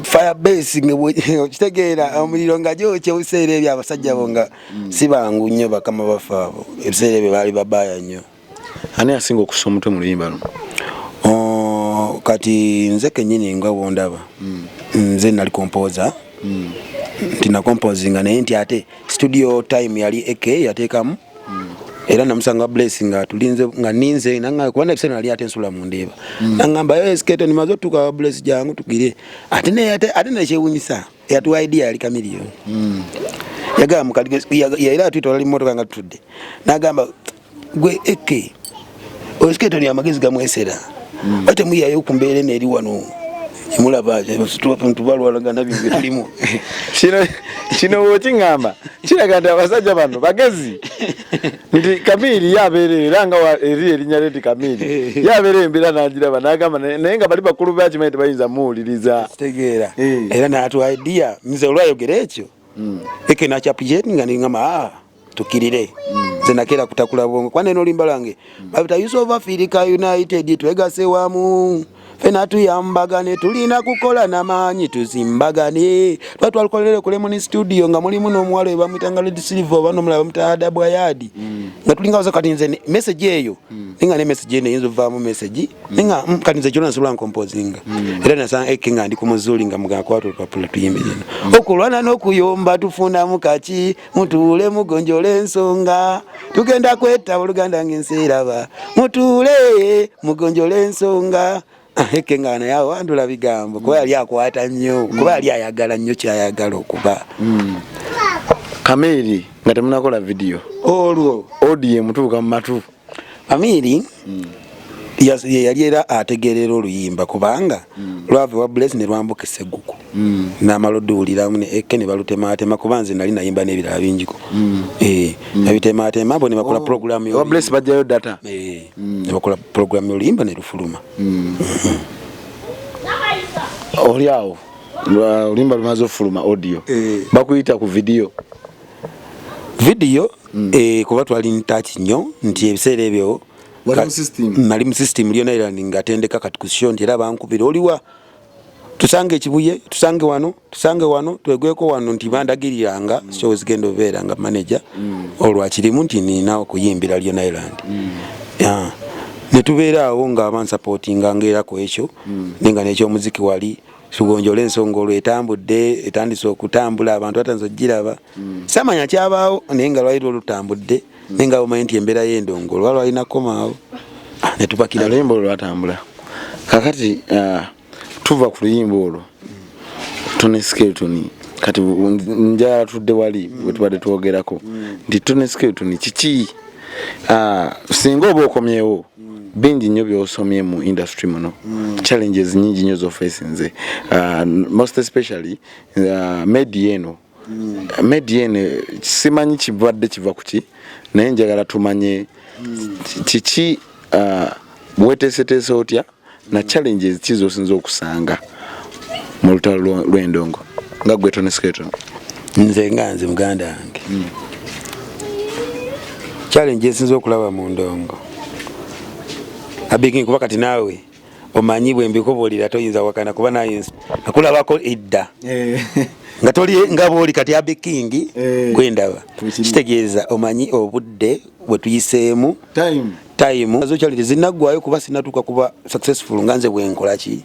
Fire base nga okitegeera omuliro nga gyokya ebiseera ebyo abasajja bo nga si bangu nnyo bakama baffe abo ebiseera ebyo baali babaaya nnyo. Ani asinga okussa omutwe mu luyimba luno? Kati nze kennyini nga bw'ondaba nze nali composer nti nakomposinga naye nti ate studio time yali Eke yateekamu era namusanga Bless nga tulinze nga ninze nanga kuba ebiseera nali ate nsula mu Ndeeba nangamba yo Skeleton nimaze otuuka Bless jangu tugire ate naye ate nekyewunyisa yatuwa idea yali Chameleone yagamba mukadde era atwita ali mmotoka nga tutudde n'agamba gwe Eke oyo Skeleton amagezi gamwesera ate muyayo ku mbeera eno eri wano Mulaba tubalwalagana bintu byetulimu. Kino bwekiŋŋamba kiraga nti abasajja bano bagezi, nti Kamiiri yabeerera era nga eri erinnya lye nti Kamiiri yabeera embeera n'agiraba n'agamba naye nga bali bakulu bakimanyi tebayinza muwuliriza. Kitegeera. Era natuwa idea, nze olwayogera ekyo eke nakyapreciate nga ningamba, ah, tukirire. Nze nakeera kutakula bwongo kuba neno oluyimba lwange babita Use of Africa United, twegase wamu fena tuyambagane, tulina kukola namaanyi tuzimbagane. Twa twalukolere ku Lemon Studio nga mulimu n'omuwala oyo bamuyitanga Red Silver oba n'omulala bamuyita Ada Bwayadi, nga tulinga baza. Kati nze message eyo ninga ne message eno eyinza ovaamu message ninga kati nze kyona nsobola nkompozinga. Era nasanga eke nga ndi ku muzuli nga mugamba kwata olupapula tuyimbe gino: okulwana n'okuyomba tufunamu kaki? Mutuule mugonjole ensonga, tugenda kwetta oluganda ng'ensi eraba. Mutuule mugonjole ensonga. Eke nga naye awandula bigambo kuba yali akwata nnyo, kuba yali ayagala nnyo kyayagala okuba. Kamiiri nga temunakola vidiyo, olwo audio emutuuka mu matu. Amiiri ye yali era ategeerera oluyimba kubanga lwava wa Bless ne lwambuka esegguku n'amala odduwuliramu ne eke ne balutematema, kuba nze nali nayimba n'ebirala bingiko. Nabitematema bo ne bakola program Owa Bless bajjayo data. Ne bakola program y'oluyimba ne lufuluma. Oli awo oluyimba lumaze ofuluma, audio, bakuyita ku vidiyo. Vidiyo, kuba twali ntaki nnyo nti ebiseera ebyo Wali mu system? Nali mu system Leone Island nga tendeka kati ku show, nti era bankubira, oliwa, tusange ekibuye, tusange wano, tusange wano, twegweko wano, nti bandagiriranga show zigenda obeera nga manager olwakirimu nti nina okuyimbira Leone Island. Yeah. Ne tubeera awo nga bansupportinga ngaera ku ekyo, naye nga n'ekyomuziki wali tugonjola ensonga olwo etambudde, etandise okutambula, abantu batandise okugiraba. Samanya kyabaawo, naye nga lwali lwo lutambudde, naye nga omanyi nti embeera y'endongo olwa lwalina kukomaawo. Ah, ne tupakira. Oluyimba olwo lwatambula. Kakati tuva ku luyimba olwo Tony Skeleton, kati njagala tudde wali wetubadde twogerako nti Tony Skeleton kiki? Singa oba okomyewo, bingi nnyo byosomye mu industry muno, challenges nyingi nnyo zofacinze, most especially media eno. Media eno simanyi kibadde kiva ku ki, naye njagala tumanye kiki, weteeseteese otya na challenges ki zosinza okusanga mu lutalo lw'endongo nga gwe Tony Skeleton? Nze nga nze muganda wange, challenge esinza okulaba mu ndongo abiking, kuba kati naawe omanyi bwe mbikubuulira toyinza wakana, kuba naye nakulabako edda nga toli nga bwoli kati abikingi. Gwendaba kitegeeza omanyi obudde bwe tuyiseemu, time zo kyali tezinaggwayo, kuba sinatuuka kuba successful nga nze bwenkola ki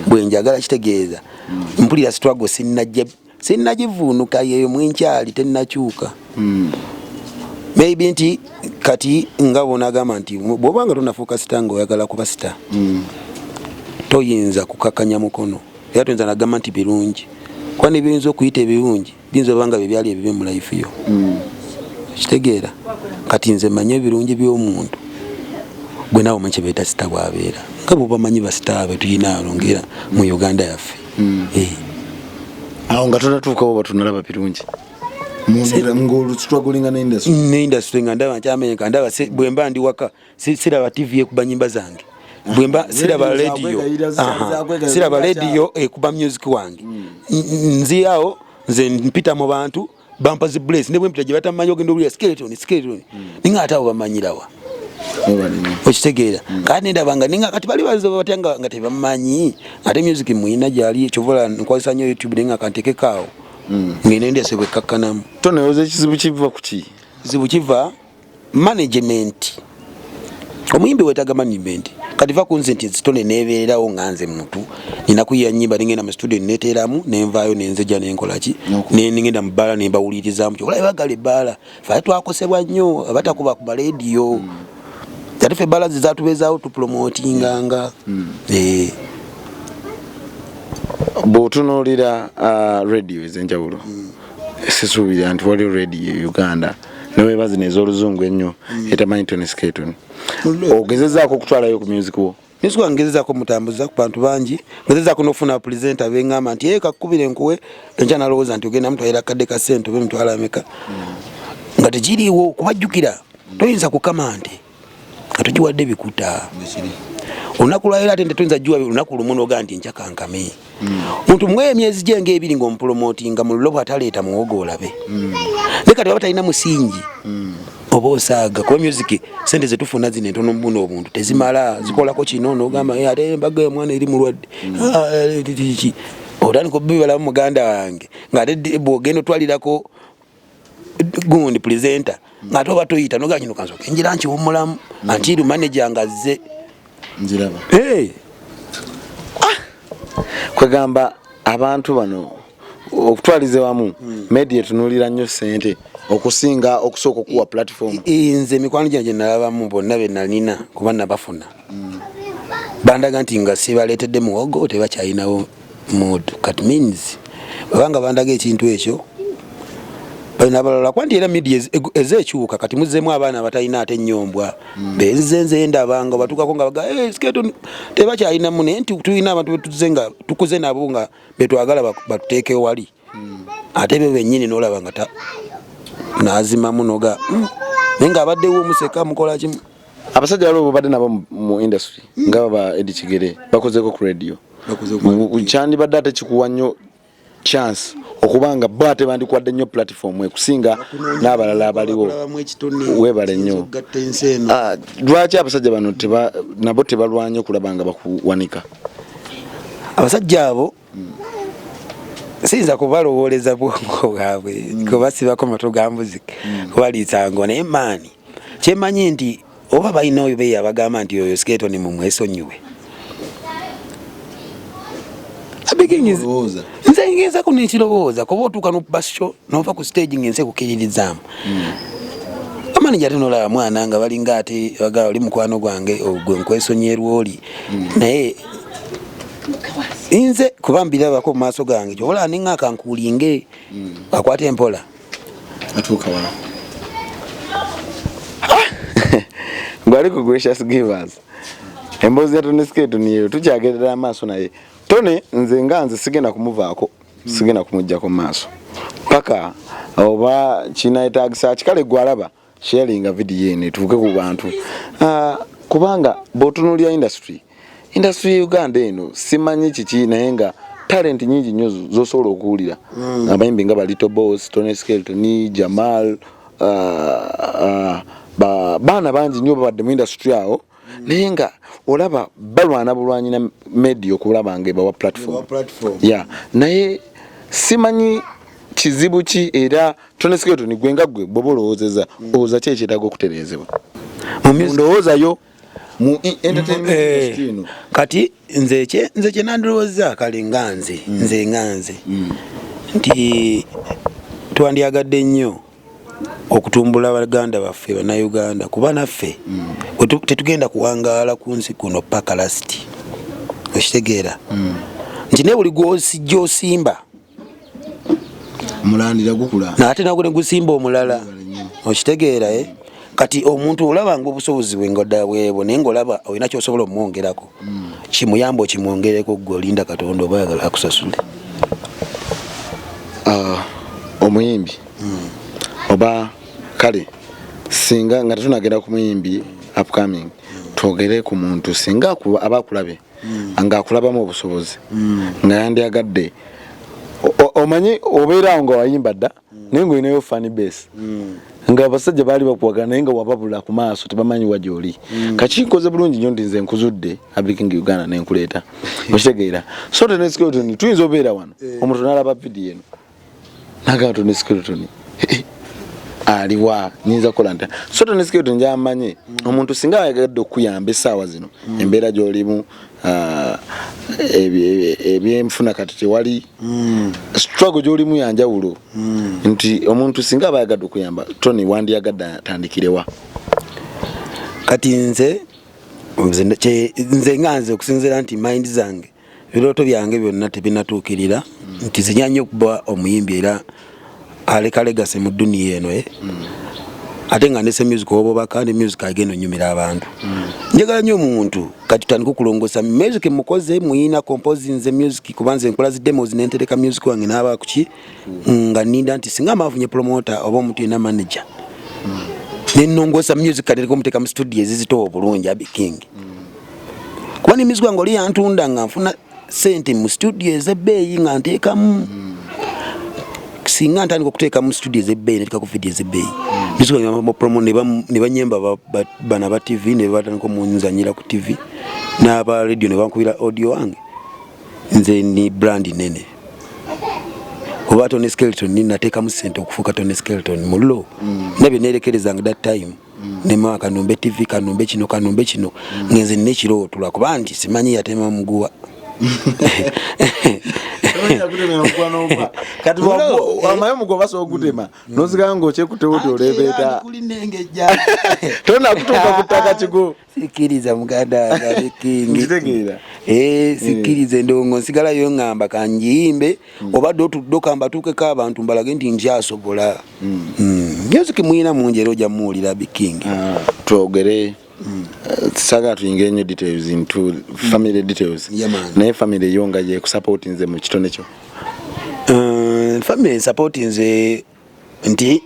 bwenjagala. Kitegeeza mpulira struggle sinnajja, sinnagivuunuka, yeyo mwenkyali tennakyuka. Maybe nti kati nga bwonagamba nti bw'oba nga tonafuuka star nga oyagala kuba star, toyinza kukakanya mukono, era toyinza nagamba nti birungi, kuba nebiyinza okuyita ebirungi biyinza oba nga byebyali ebibi mu life yo. Kitegeera kati nze manye ebirungi by'omuntu gwe naawe omanyi kyebeeta star bwabeera, nga bwobamanyi ba star betulina ano ngaera mu Uganda yaffe. Awo nga tonatuukawo batunalaba birungi ng'olustrugglinga n'industry. Ne industry nga ndaba nkyamenyeka, ndaba bwe mba ndi waka siraba TV ekuba nyimba zange, bwemba siraba Radio radio, zakwegayirira, zakwegayirira, siraba zakyala. radio ekuba music wange. Nziyawo nze mpita mu bantu bampa zi bless, ne bwempita gye batamanyi ogenda owulira Skeleton, Skeleton, ninga ate abo bamanyirawa? Okitegeera kati nendaba nga ninga kati bali baza batya nga tebamanyi ate music muyina gyali. Kyovola nkozesa nnyo YouTube, naye nga kantekekaawo ngende ndese bwekkakkanamu. Tonewoza ekizibu kiva ku ki? Kizibu kiva management. Omuyimbi wetaaga management. Kati va kunze nti zitone nebeererawo nga nze muntu nina kuyiya nyimba, nengenda mu studio neteeramu, nenvaayo nenzejja nenkolaki, nengenda mu bbaala nembawulirizamu. Kyokola bagala ebbaala, fe ate twakosebwa nnyo abatakuba ku marediyo, ate fe ebbaala ze zatubeezaawo tupromotinganga. Bw'otunuulira radio ez'enjawulo, sisuubira nti waliwo radio e Uganda neweba zino ez'oluzungu ennyo etamanyi Tony Skeleton. Ogezezaako okutwalayo ku music wo? Music wange ngezezaako mutambuza ku bantu bangi, ngezezaako n'okufuna presenter bengamba nti ee kakubire nkuwe enkya, nalowooza nti ogenda mutwalira kadde ka ssente oba emitwalo ameka, nga tekiriiwo. Kubajjukira toyinza kukama nte nga togiwadde bikuta. Olunaku lwaleero ate nte toyinza giwa lunaku lumu nogaa nti enkya kankame. Muntu muwe emyezi gye ngaebiri ng'omupromotinga mu lulo, bw'ataleeta muwogo olabe. Naye kati baba talina musingi, oba osaaga, kuba music sente zetufuna zino entono mubuno obuntu tezimala zikolako kino. Nogamba, "Eh, ate embaga y'omwana eri mulwadde." Ah, eh, ki otandika obibalamu muganda wange, ng'ate bw'ogenda otwalirako gundi presenter, ng'ate oba toyita nogaa kino kansooke njira nkiwummulamu until manager ng'azze. Nziraba. Hey. Kwegamba abantu bano okutwaliza wamu, media etunuulira nnyo ssente okusinga okusooka okuwa platform. Nze mikwano gyange nalabamu bonna be nalina, kuba nabafuna, bandaga nti nga sibaleetedde muwogo tebakyalinawo mood. Kati means bwebanga bandaga ekintu ekyo, balina abalala, kuba nti era media ezeekyuka. Kati muzzeemu abaana abatalina ate ennyombwa benze nze ndabanga batuukako nga baga, "Eh, Skeleton," tebakyalinamu. Naye nti tulina abantu betuze nga tukuze nabo nga betwagala batuteekewo wali, ate be bennyini nolaba nga nazimamu noga, naye ng'abaddewo omuseka mukola kimu. Abasajja waliwo bobadde nabo mu industry nga baba Eddie Kigere, bakozeeko ku radio. Kyandibadde ate kikuwa nnyo chance okubanga bo ate bandikuwadde nnyo platform ekusinga n'abalala abaliwo. Weebale nnyo. Ah, lwaki abasajja bano nabo tebalwanye okulaba nga bakuwanika? Abasajja abo siyinza kubalowooleza bwongo bwabwe, kubasibako matu ga mbuzi, kubaliisango. Naye maani kyemanyi nti oba balina oyo beyo abagamba nti oyo Skeleton mumwesonyiwe. Nze ngenzako nekirowooza, kuba otuuka nokuba show nova ku stage ngaensi ekukiririzaamu amaanyi, ate nolaba mwana nga balinga ate bagala oli mukwano gwange gwe nkwesonyiye oli. Naye nze kuba mbirabako mu maaso gange, kyobola ninga akankuulinge akwate empola. Atuuka wala gwali ku Gracious Givers. Emboozi ya Tony Skeleton yeyo tukyagerera amaaso, naye Tony nze nga nze sigenda kumuvaako, sigenda kumugjako maaso paka oba kinayetagisa kikale. Gwalaba sharinga video eno etuuke ku bantu. Ah, kubanga bw'otunuulira industry ya Uganda eno, simanyi kiki, naye nga talent nyingi nnyo zosobola okuwulira, abayimbi nga ba Little Boss, Tony Skeleton, Jamal, baana bangi nnyo babadde mu industry awo, naye nga olaba balwana bulwanyi na media okulaba nga ebawa platform. Ya, naye simanyi kizibu ki. Era Tony Skeleton, gwe nga gwe bwoba olowoozeza, olowooza ki ekyetaaga okutereezebwa mu mu music? Ndowooza yo mu entertainment industry eno. Kati nze kye nandowooza, kale nga nze nti twandyagadde nnyo okutumbula baganda baffe bannayuganda, kuba naffe tetugenda kuwangaala ku nsi kuno paka last. Okitegeera nti naye buli gyosimba Mulandira gukula. Naate nagwo negusimba omulala. Okitegeera, eh? Kati omuntu olaba nga obusobozi bwe nga ddala bwebwo, naye ngaolaba olina kyosobola omwongerako, kimuyamba okimwongereko. Gwe olinda Katonda oba ayagala akusasule. Ah, omuyimbi oba kale singa nga tetunagenda ku muyimbi upcoming, twogere ku muntu singa aba akulabye nga akulabamu obusobozi nga yandyagadde omanyi obeeraawo nga wayimba dda, naye nga olinayo fan base, nga abasajja baali bakuwagala, naye nga wababula ku maaso, tebamanyi wa gyoli. Kaki nkoze bulungi nnyo nti nze nkuzudde Abiking Uganda nenkuleeta. Okitegeera? So Tony Skeleton, tuyinza obeera wano omuntu nalaba vidiyo eno nagamba, "Tony Skeleton, eh, aliwa? Nyinza kukola nta?" So Tony Skeleton, njamanye omuntu singa ayagadde okuyamba essaawa zino, embeera gy'olimu, ah, ebyenfuna kati tewali, struggle gy'olimu yanjawulo, nti omuntu singa aba ayagadde okuyamba Tony, wandyagadde atandikirewa? Kati nze nga nze, okusinziira nti mind zange, ebirooto byange byonna tebinatuukirira, nti nze nnyo okuba omuyimbi era aleka legacy mu duniya eno, eh? Ate nga ndese music obobaka ne music agenda onyumira abantu. Njagala nnyo omuntu kati tutandike okulongosa music mukoze muyina composing nze music, kuba nze nkola zi demos nentereka music wange n'aba kuki nga ninda nti singa amafunye promoter oba omuntu yenna manager nenongosa music katereka omuteeka mu studio ezizitowa obulungi Abi King, kuba ne music wange oli yantunda nga nfuna sente mu studio ez'ebbeeyi nga nteekamu. Singa ntandika okuteeka mu studio ez'ebbeeyi, neteeka ku video ez'ebbeeyi, music wange promo ne banyemba bana ba TV ne batandika omunzanyira ku TV n'aba radio ne bankubira audio wange. Nze ni brand nene oba Tony Skeleton, ni nateekamu sente okufuuka Tony Skeleton mullo nabye nerekerezanga that time nema kanumbe TV, kanumbe kino, kanumbe kino, ngenze nina ekirooto lwakuba nti simanyi yatema muguwa. Kati amaye mugo basobola okutema nosigala ngaokyekutewo ti olebeeta tonakutuuka ku ttaka kigo. Sikiriza muganda wange King. Nkitegeera. Eh, sikiriza endongo nsigalayo ngamba kanjiyimbe obadde otudde kambatuukeko abantu mbalage nti nkyasobola. Music muyina mungi era ojja muwulira Biking. Twogere, saagala tuyingire nnyo details into family details. Yeah, man. Naye family yo nga yekusupportinze mu kitone kyo? Family support nze nti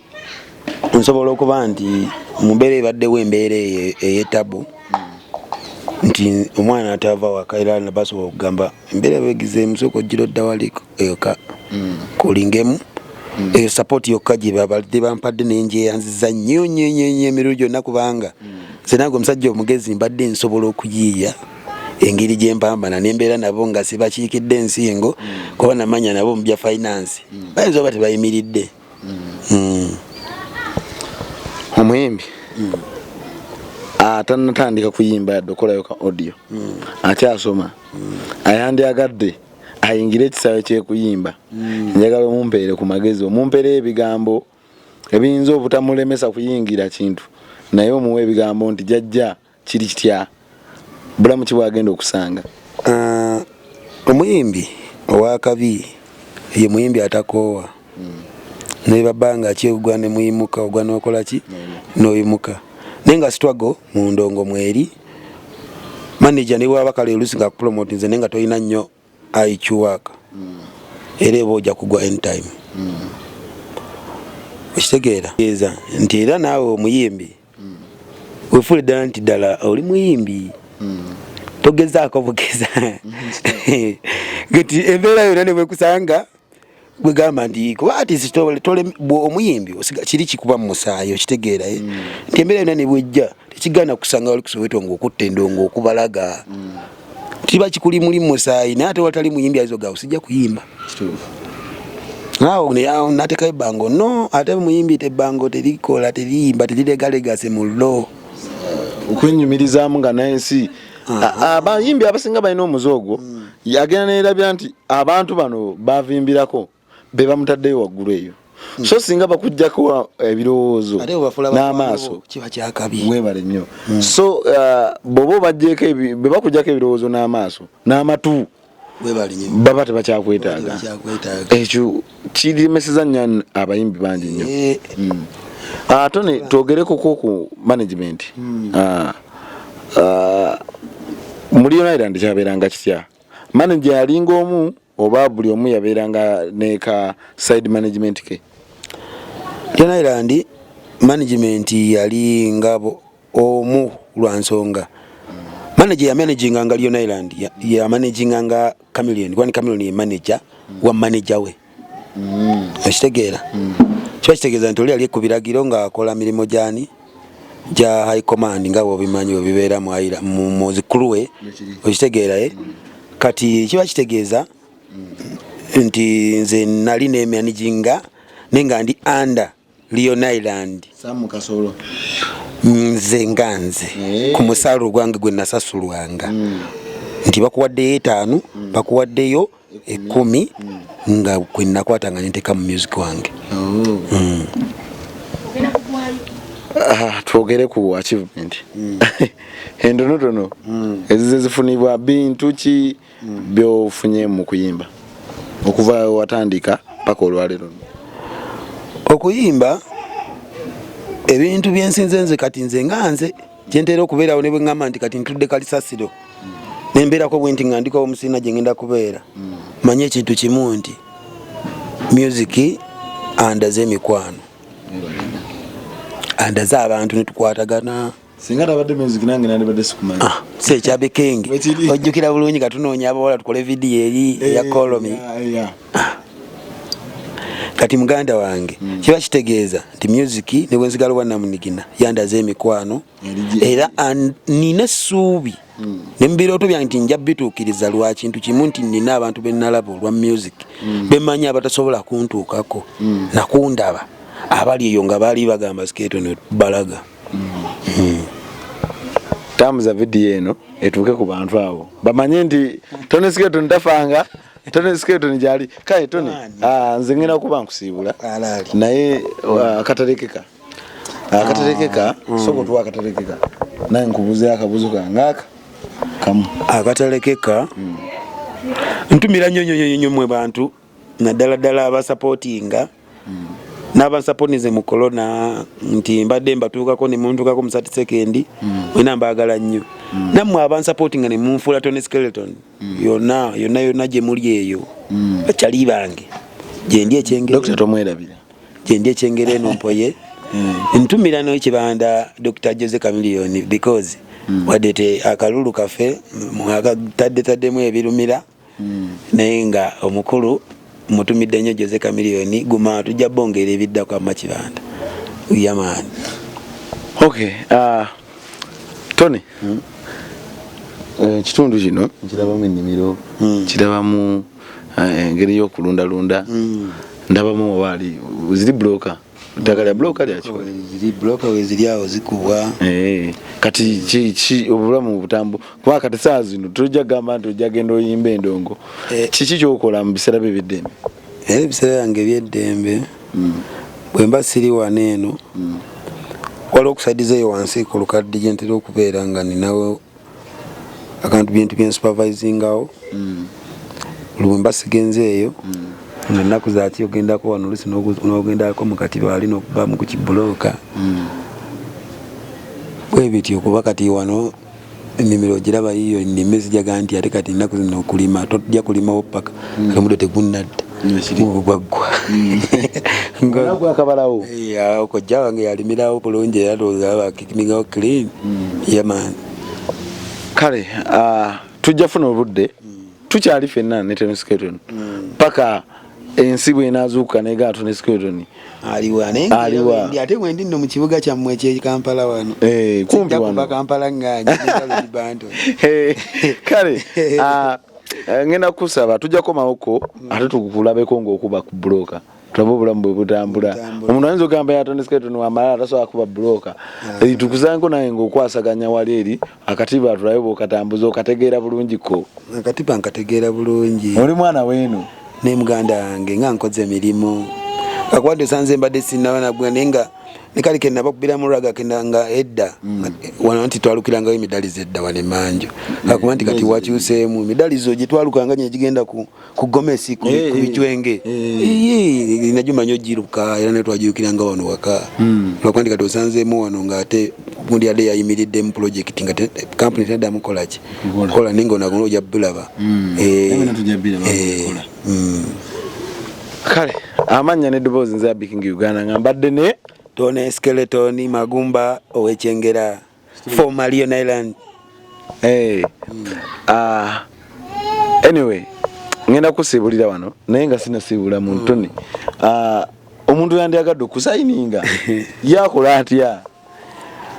nsobola okuba nti mu mbeera ebaddewo, embeera eyo ey'etabu nti omwana atava waka, era basobola okugamba embeera begize musooka ojjira odda wali eka kulingemu. Eyo support yokka gye babadde bampadde naye njeyanziza nnyo nnyo nnyo nnyo emirundi gyonna, kubanga nze nange omusajja omugezi mbadde nsobola okuyiiya engeri gyempambana nembeera nabo nga sibakiikidde ensingo, kuba namanya nabo mu bya finance bayinza oba tebayimiridde. Omuyimbi atanatandika kuyimba yadde okolayo ka audio, akyasoma, ayandyagadde ayingire ekisaawe kyekuyimba, njagala omumpeere ku magezi, omumpeere ebigambo ebiyinza obutamulemesa kuyingira kintu, naye omuwa ebigambo nti jajja kiri kitya, bulamu ki bwagenda okusanga? Omuyimbi owakabi ye muyimbi atakoowa, naye babanga ki ogwa ne muyimuka, ogwa nokola ki noyimuka, naye nga struggle mu ndongo mweri. Manager ne bwaba kale oluusi nga kupromote nze, naye nga tolina nnyo IQ work, era eba ojja kugwa anytime. Okitegeera eza nti era naawe omuyimbi wefuule ddala nti ddala oli muyimbi, togezaako bugeza nti embeera yonna ne bwekusanga bwegamba nti kuba ati omuyimbi kiri kikuba mu musaayi. Okitegeera, eh? Nti embeera yonna ne bwejja tekigaana kusanga wali kusoweto ngaokutta endongo okubalaga kiba kikuli muli mu musaayi, naye ate watali muyimbi ayinza ogamba sijja kuyimba awo nateekayo ebbango no, ate muyimbi tebbango terikola, teriyimba, teriregalegase mu lo. Okwenyumirizaamu nga nensi abayimbi abasinga balina omuze ogwo, agenda neyerabira nti abantu bano bavimbirako be bamutaddeyo waggulu eyo, so singa bakugjako ebirowoozo ate bwebafula n'amaaso kiba kyakabi. Webale nnyo. So bw'oba obaggyeko bwe bakugjako ebirowoozo n'amaaso n'amatu, webale nnyo. Baba tebakyakwetaaga. Tebakyakweetaaga. Ekyo kiremeseza nnyo abayimbi bangi nnyo. Tony, twogereko ku management. Mu Leone Island kyabeeranga kitya? Manager yalinga omu oba buli omu yabeeranga ne ka side management ke? Leone Island management yali nga omu lwa nsonga manager yamanaginganga Leone Island, yamanaginganga Chameleon, kwani Chameleon ye manager wa manager we. Okitegeera, kiba kitegeeza nti oli ali ku biragiro ng'akola mirimu gyani gya high command, nga bwobimanyi bwebibeera mu mu zikuluwe. Okitegeera, eh? Kati kiba kitegeeza nti nze nali nemanaginga naye nga ndi under Leone Island. Sam Kasolo. Nze nga nze ku musaala ogwange gwe nasasulwanga nti bakuwaddeyo 5, bakuwaddeyo 10, nga kwe nakwatanga nenteeka mu music wange. Ah, twogere ku achievement entonotono ezize zifunibwa. Bintu ki byofunye mu kuyimba okuva watandika paka olwaleero? Okuyimba Ebintu byensinze nze kati nze nga nze kyentera okubeerawo ne bwe ŋŋamba nti kati ntudde kalisasiro nembeerako bwe nti nga ndiko omusiina gye ngenda kubeera, manye ekintu kimu nti music andaze emikwano, andaze abantu netukwatagana. Singa tabadde music nange nandibadde sikumanya. Ah, si ekya King. Bwekiri. Ojjukira bulungi katunoonya abawala tukole vidiyo eri eya Kolomi. Kati muganda wange, kiba kitegeeza nti music ne bwensigala bwannamunigina yandaze emikwano. Era nina essuubi ne mu birooto byange nti nja bituukiriza lwa kintu kimu nti nina abantu be nalaba olwa music bemanyi abatasobola kuntuukako nakundaba, abali eyo nga baali bagamba Skeleton balaga. Tambuza vidiyo eno etuuke ku bantu abo bamanye nti Tony Skeleton tafanga, Tony Skeleton gyali. Kale Tony, nze ngenda kuba nkusiibula, Alaali. naye akatalekeka akatalekeka, soka otuwa akatalekeka, naye nkubuzeyo akabuzo kange aka kamu. Akatalekeka, ntumira nnyo nnyo nnyo nnyo mmwe bantu, naddala ddala abasapootinga n'abansaponize mu corona, nti mbadde mbatuukako ne muntuukako mu 30 second. Mwena mbaagala nnyo, nammwe abansapootinga ne munfuula Tony Skeleton, yonna yonna yonna gye muli eyo, bakyali bange gyendi ekyengere. Dokita tomwerabira. Gyendi ekyengere eno mpoye ntumira n'ekibanda Dr Jose Chameleone, because wadde te akalulu kaffe akatadde taddemu ebirumira, naye nga omukulu mutumidde nnyo Jose Chameleone. Guma, tujja bongera ebiddako amma kibanda yamaani. Okay, Tony, ekitundu kino nkirabamu ennimiro, kirabamu engeri y'okulundalunda, ndabamu obaali ziri buloka, ttaka lya buloka lyakikola. Ziri buloka weziri awo zikubwa. Kati ki obulamu butambu kuba kati saa zino tojja kugamba nti ojja genda oyimba endongo. Kiki kyokola mu biseera byo ebyeddembe? Era ebiseera byange ebyeddembe, bwe mba siri wano eno, waliwo okusaidiza eyo wansi ku lukadde gye ntera okubeera nga ninawo akantu bintu byensupervisingawo. Buli bwe mba sigenze eyo, nga nnaku zaki ogendako wano olusi n'ogendako mu katiba wali n'okubamu ku kibulooka bwe bityo, kuba kati wano ennimiro ogiraba yiyo ennime zijaga nti ate kati ennaku zino okulima tojja kulimawo paka kati omuddo tegunnadda bwaggwa. Gwakabalawo. Kojja wange yalimirawo bulungi era ndowooza bakimingawo clean yamaani. Kale tujja funa obudde, tukyali ffenna ne Tony Skeleton paka ensi bw'enaazuukuka negaa Tony Skeleton aliwa, naye Aliwa. ate wendi nno mu kibuga kyammwe eky'e Kampala wano. Kumpi Sijja wano. kuva Kampala nganje bantu. Kale ngenda kusaba tujja komawoko ate tukulabeko ng'okuba ku buloka, tulabe obulamu bwe butambula. Butambula. Omuntu ayinza okugamba ya Tony Skeleton wamala tasobola kuba buloka. Tukusanko naye ng'okwasaganya wali eri akatiba, tulabe bw'okatambuza, okategeera bulungi ko. Akatiba nkategeera bulungi. Oli mwana weeno. Ne muganda wange nga nkoze emirimu akwadde osanze mbadde sinaba nagwa, naye nga ne kali ke nabakubiramu ragga kenda nga edda wano nti twalukirangayo emidalizo edda wano emanju, akuba nti kati wakyuseemu emidalizo gye twalukanga nyo egigenda ku gomesi ku bijwenge. Iye, najumanya ogiruka era ne twagirukiranga wano waka, lwakuba nti kati osanzeemu wano ng'ate gundi yadde yayimiridde mu project nga kampuni teddamu kukola ki kukola, naye nga onagola ojja bulaba. Ebino tujja biraba bw'okola. Kale amannya n'eddoboozi nze Abby King Uganda, nga mbadde ne Tony Skeleton Magumba ow'Ekyengera, former Leon Island. Anyway, ngenda kusiibulira wano, naye nga sinasiibula mu Tony, omuntu yandyagadde okusayininga yakola atya?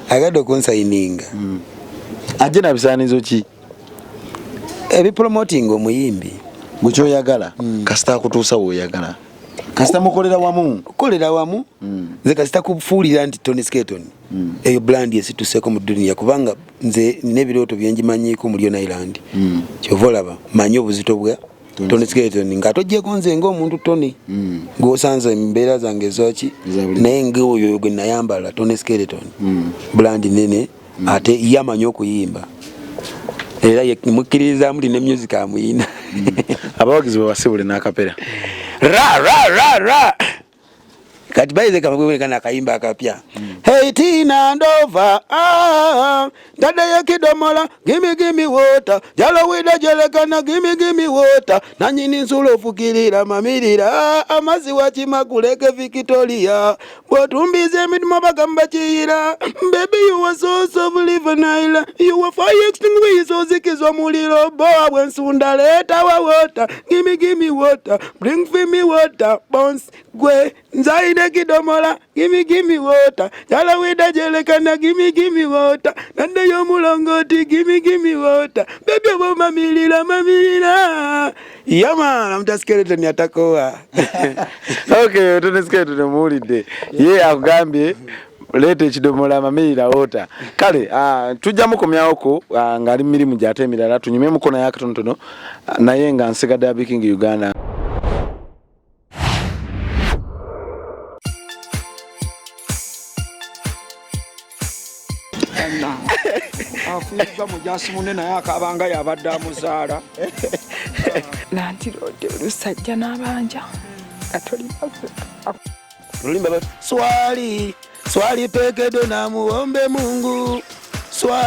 Agadde okunsayininga? Ajje na bisaanizo ki? Ebipromoting omuyimbi. Gwe kyoyagala kasita akutuusa woyagala, kasita mukolera wamu. Kukolera wamu, nze kasita kufuulira nti Tony Skeleton eyo brand esituseeko mu duniya, kubanga nze nina ebirooto byenjimanyiiko mu Leon Island. Kyova olaba manyi obuzito bwa Tony Skeleton, nga togyeko nze ng'omuntu Tony gwosanze embeera zange ezaki, naye ngaoyo gwe nayambala Tony Skeleton brand nene, ate ye amanyi okuyimba era mukkiririzaamu ti ne music amuyina. Abawagizi bwe basibule n'akapera. Ra ra ra ra, kati bayize kamagweboneka nakayimba akapya. Hey Tina Ndova, ah, ntaddeyo ekidomola, gimme gimme water, jalowida jelekana, gimme gimme water, nanyini nsulo ofukirira mamirira, amazzi wakima kuleke Victoria, bw'otumbiza emirimu bagamba kiyira, baby you are so softly vanilla, you are fire extinguisher, ozikizwa muliro, boa bwensunda leeta wa water, gimme gimme water, bring for me water, bounce gwe nzaine kidomola, gimme gimme water, jalowida jelekana, gimme gimme water, naddeyo omulongoti, gimme gimme water, baby oba mamirira mamirira, yeah man, I'm just skeleton atakowa. Okay, Tony Skeleton muwulidde ye akugambye leeta ekidomola mamirira wota. Kale tujja mukomyawoko ng'ali mu mirimu gyate emirala, tunyumyemuko naye akatonotono, naye nga nsigadde Abiking Uganda. Afiiriddwa mujasi munne naye akabanga yabadde amuzaala. Nantirodde olusajja n'abanja nga tolina. Lulimba swali swali pekedo na muombe Mungu swali.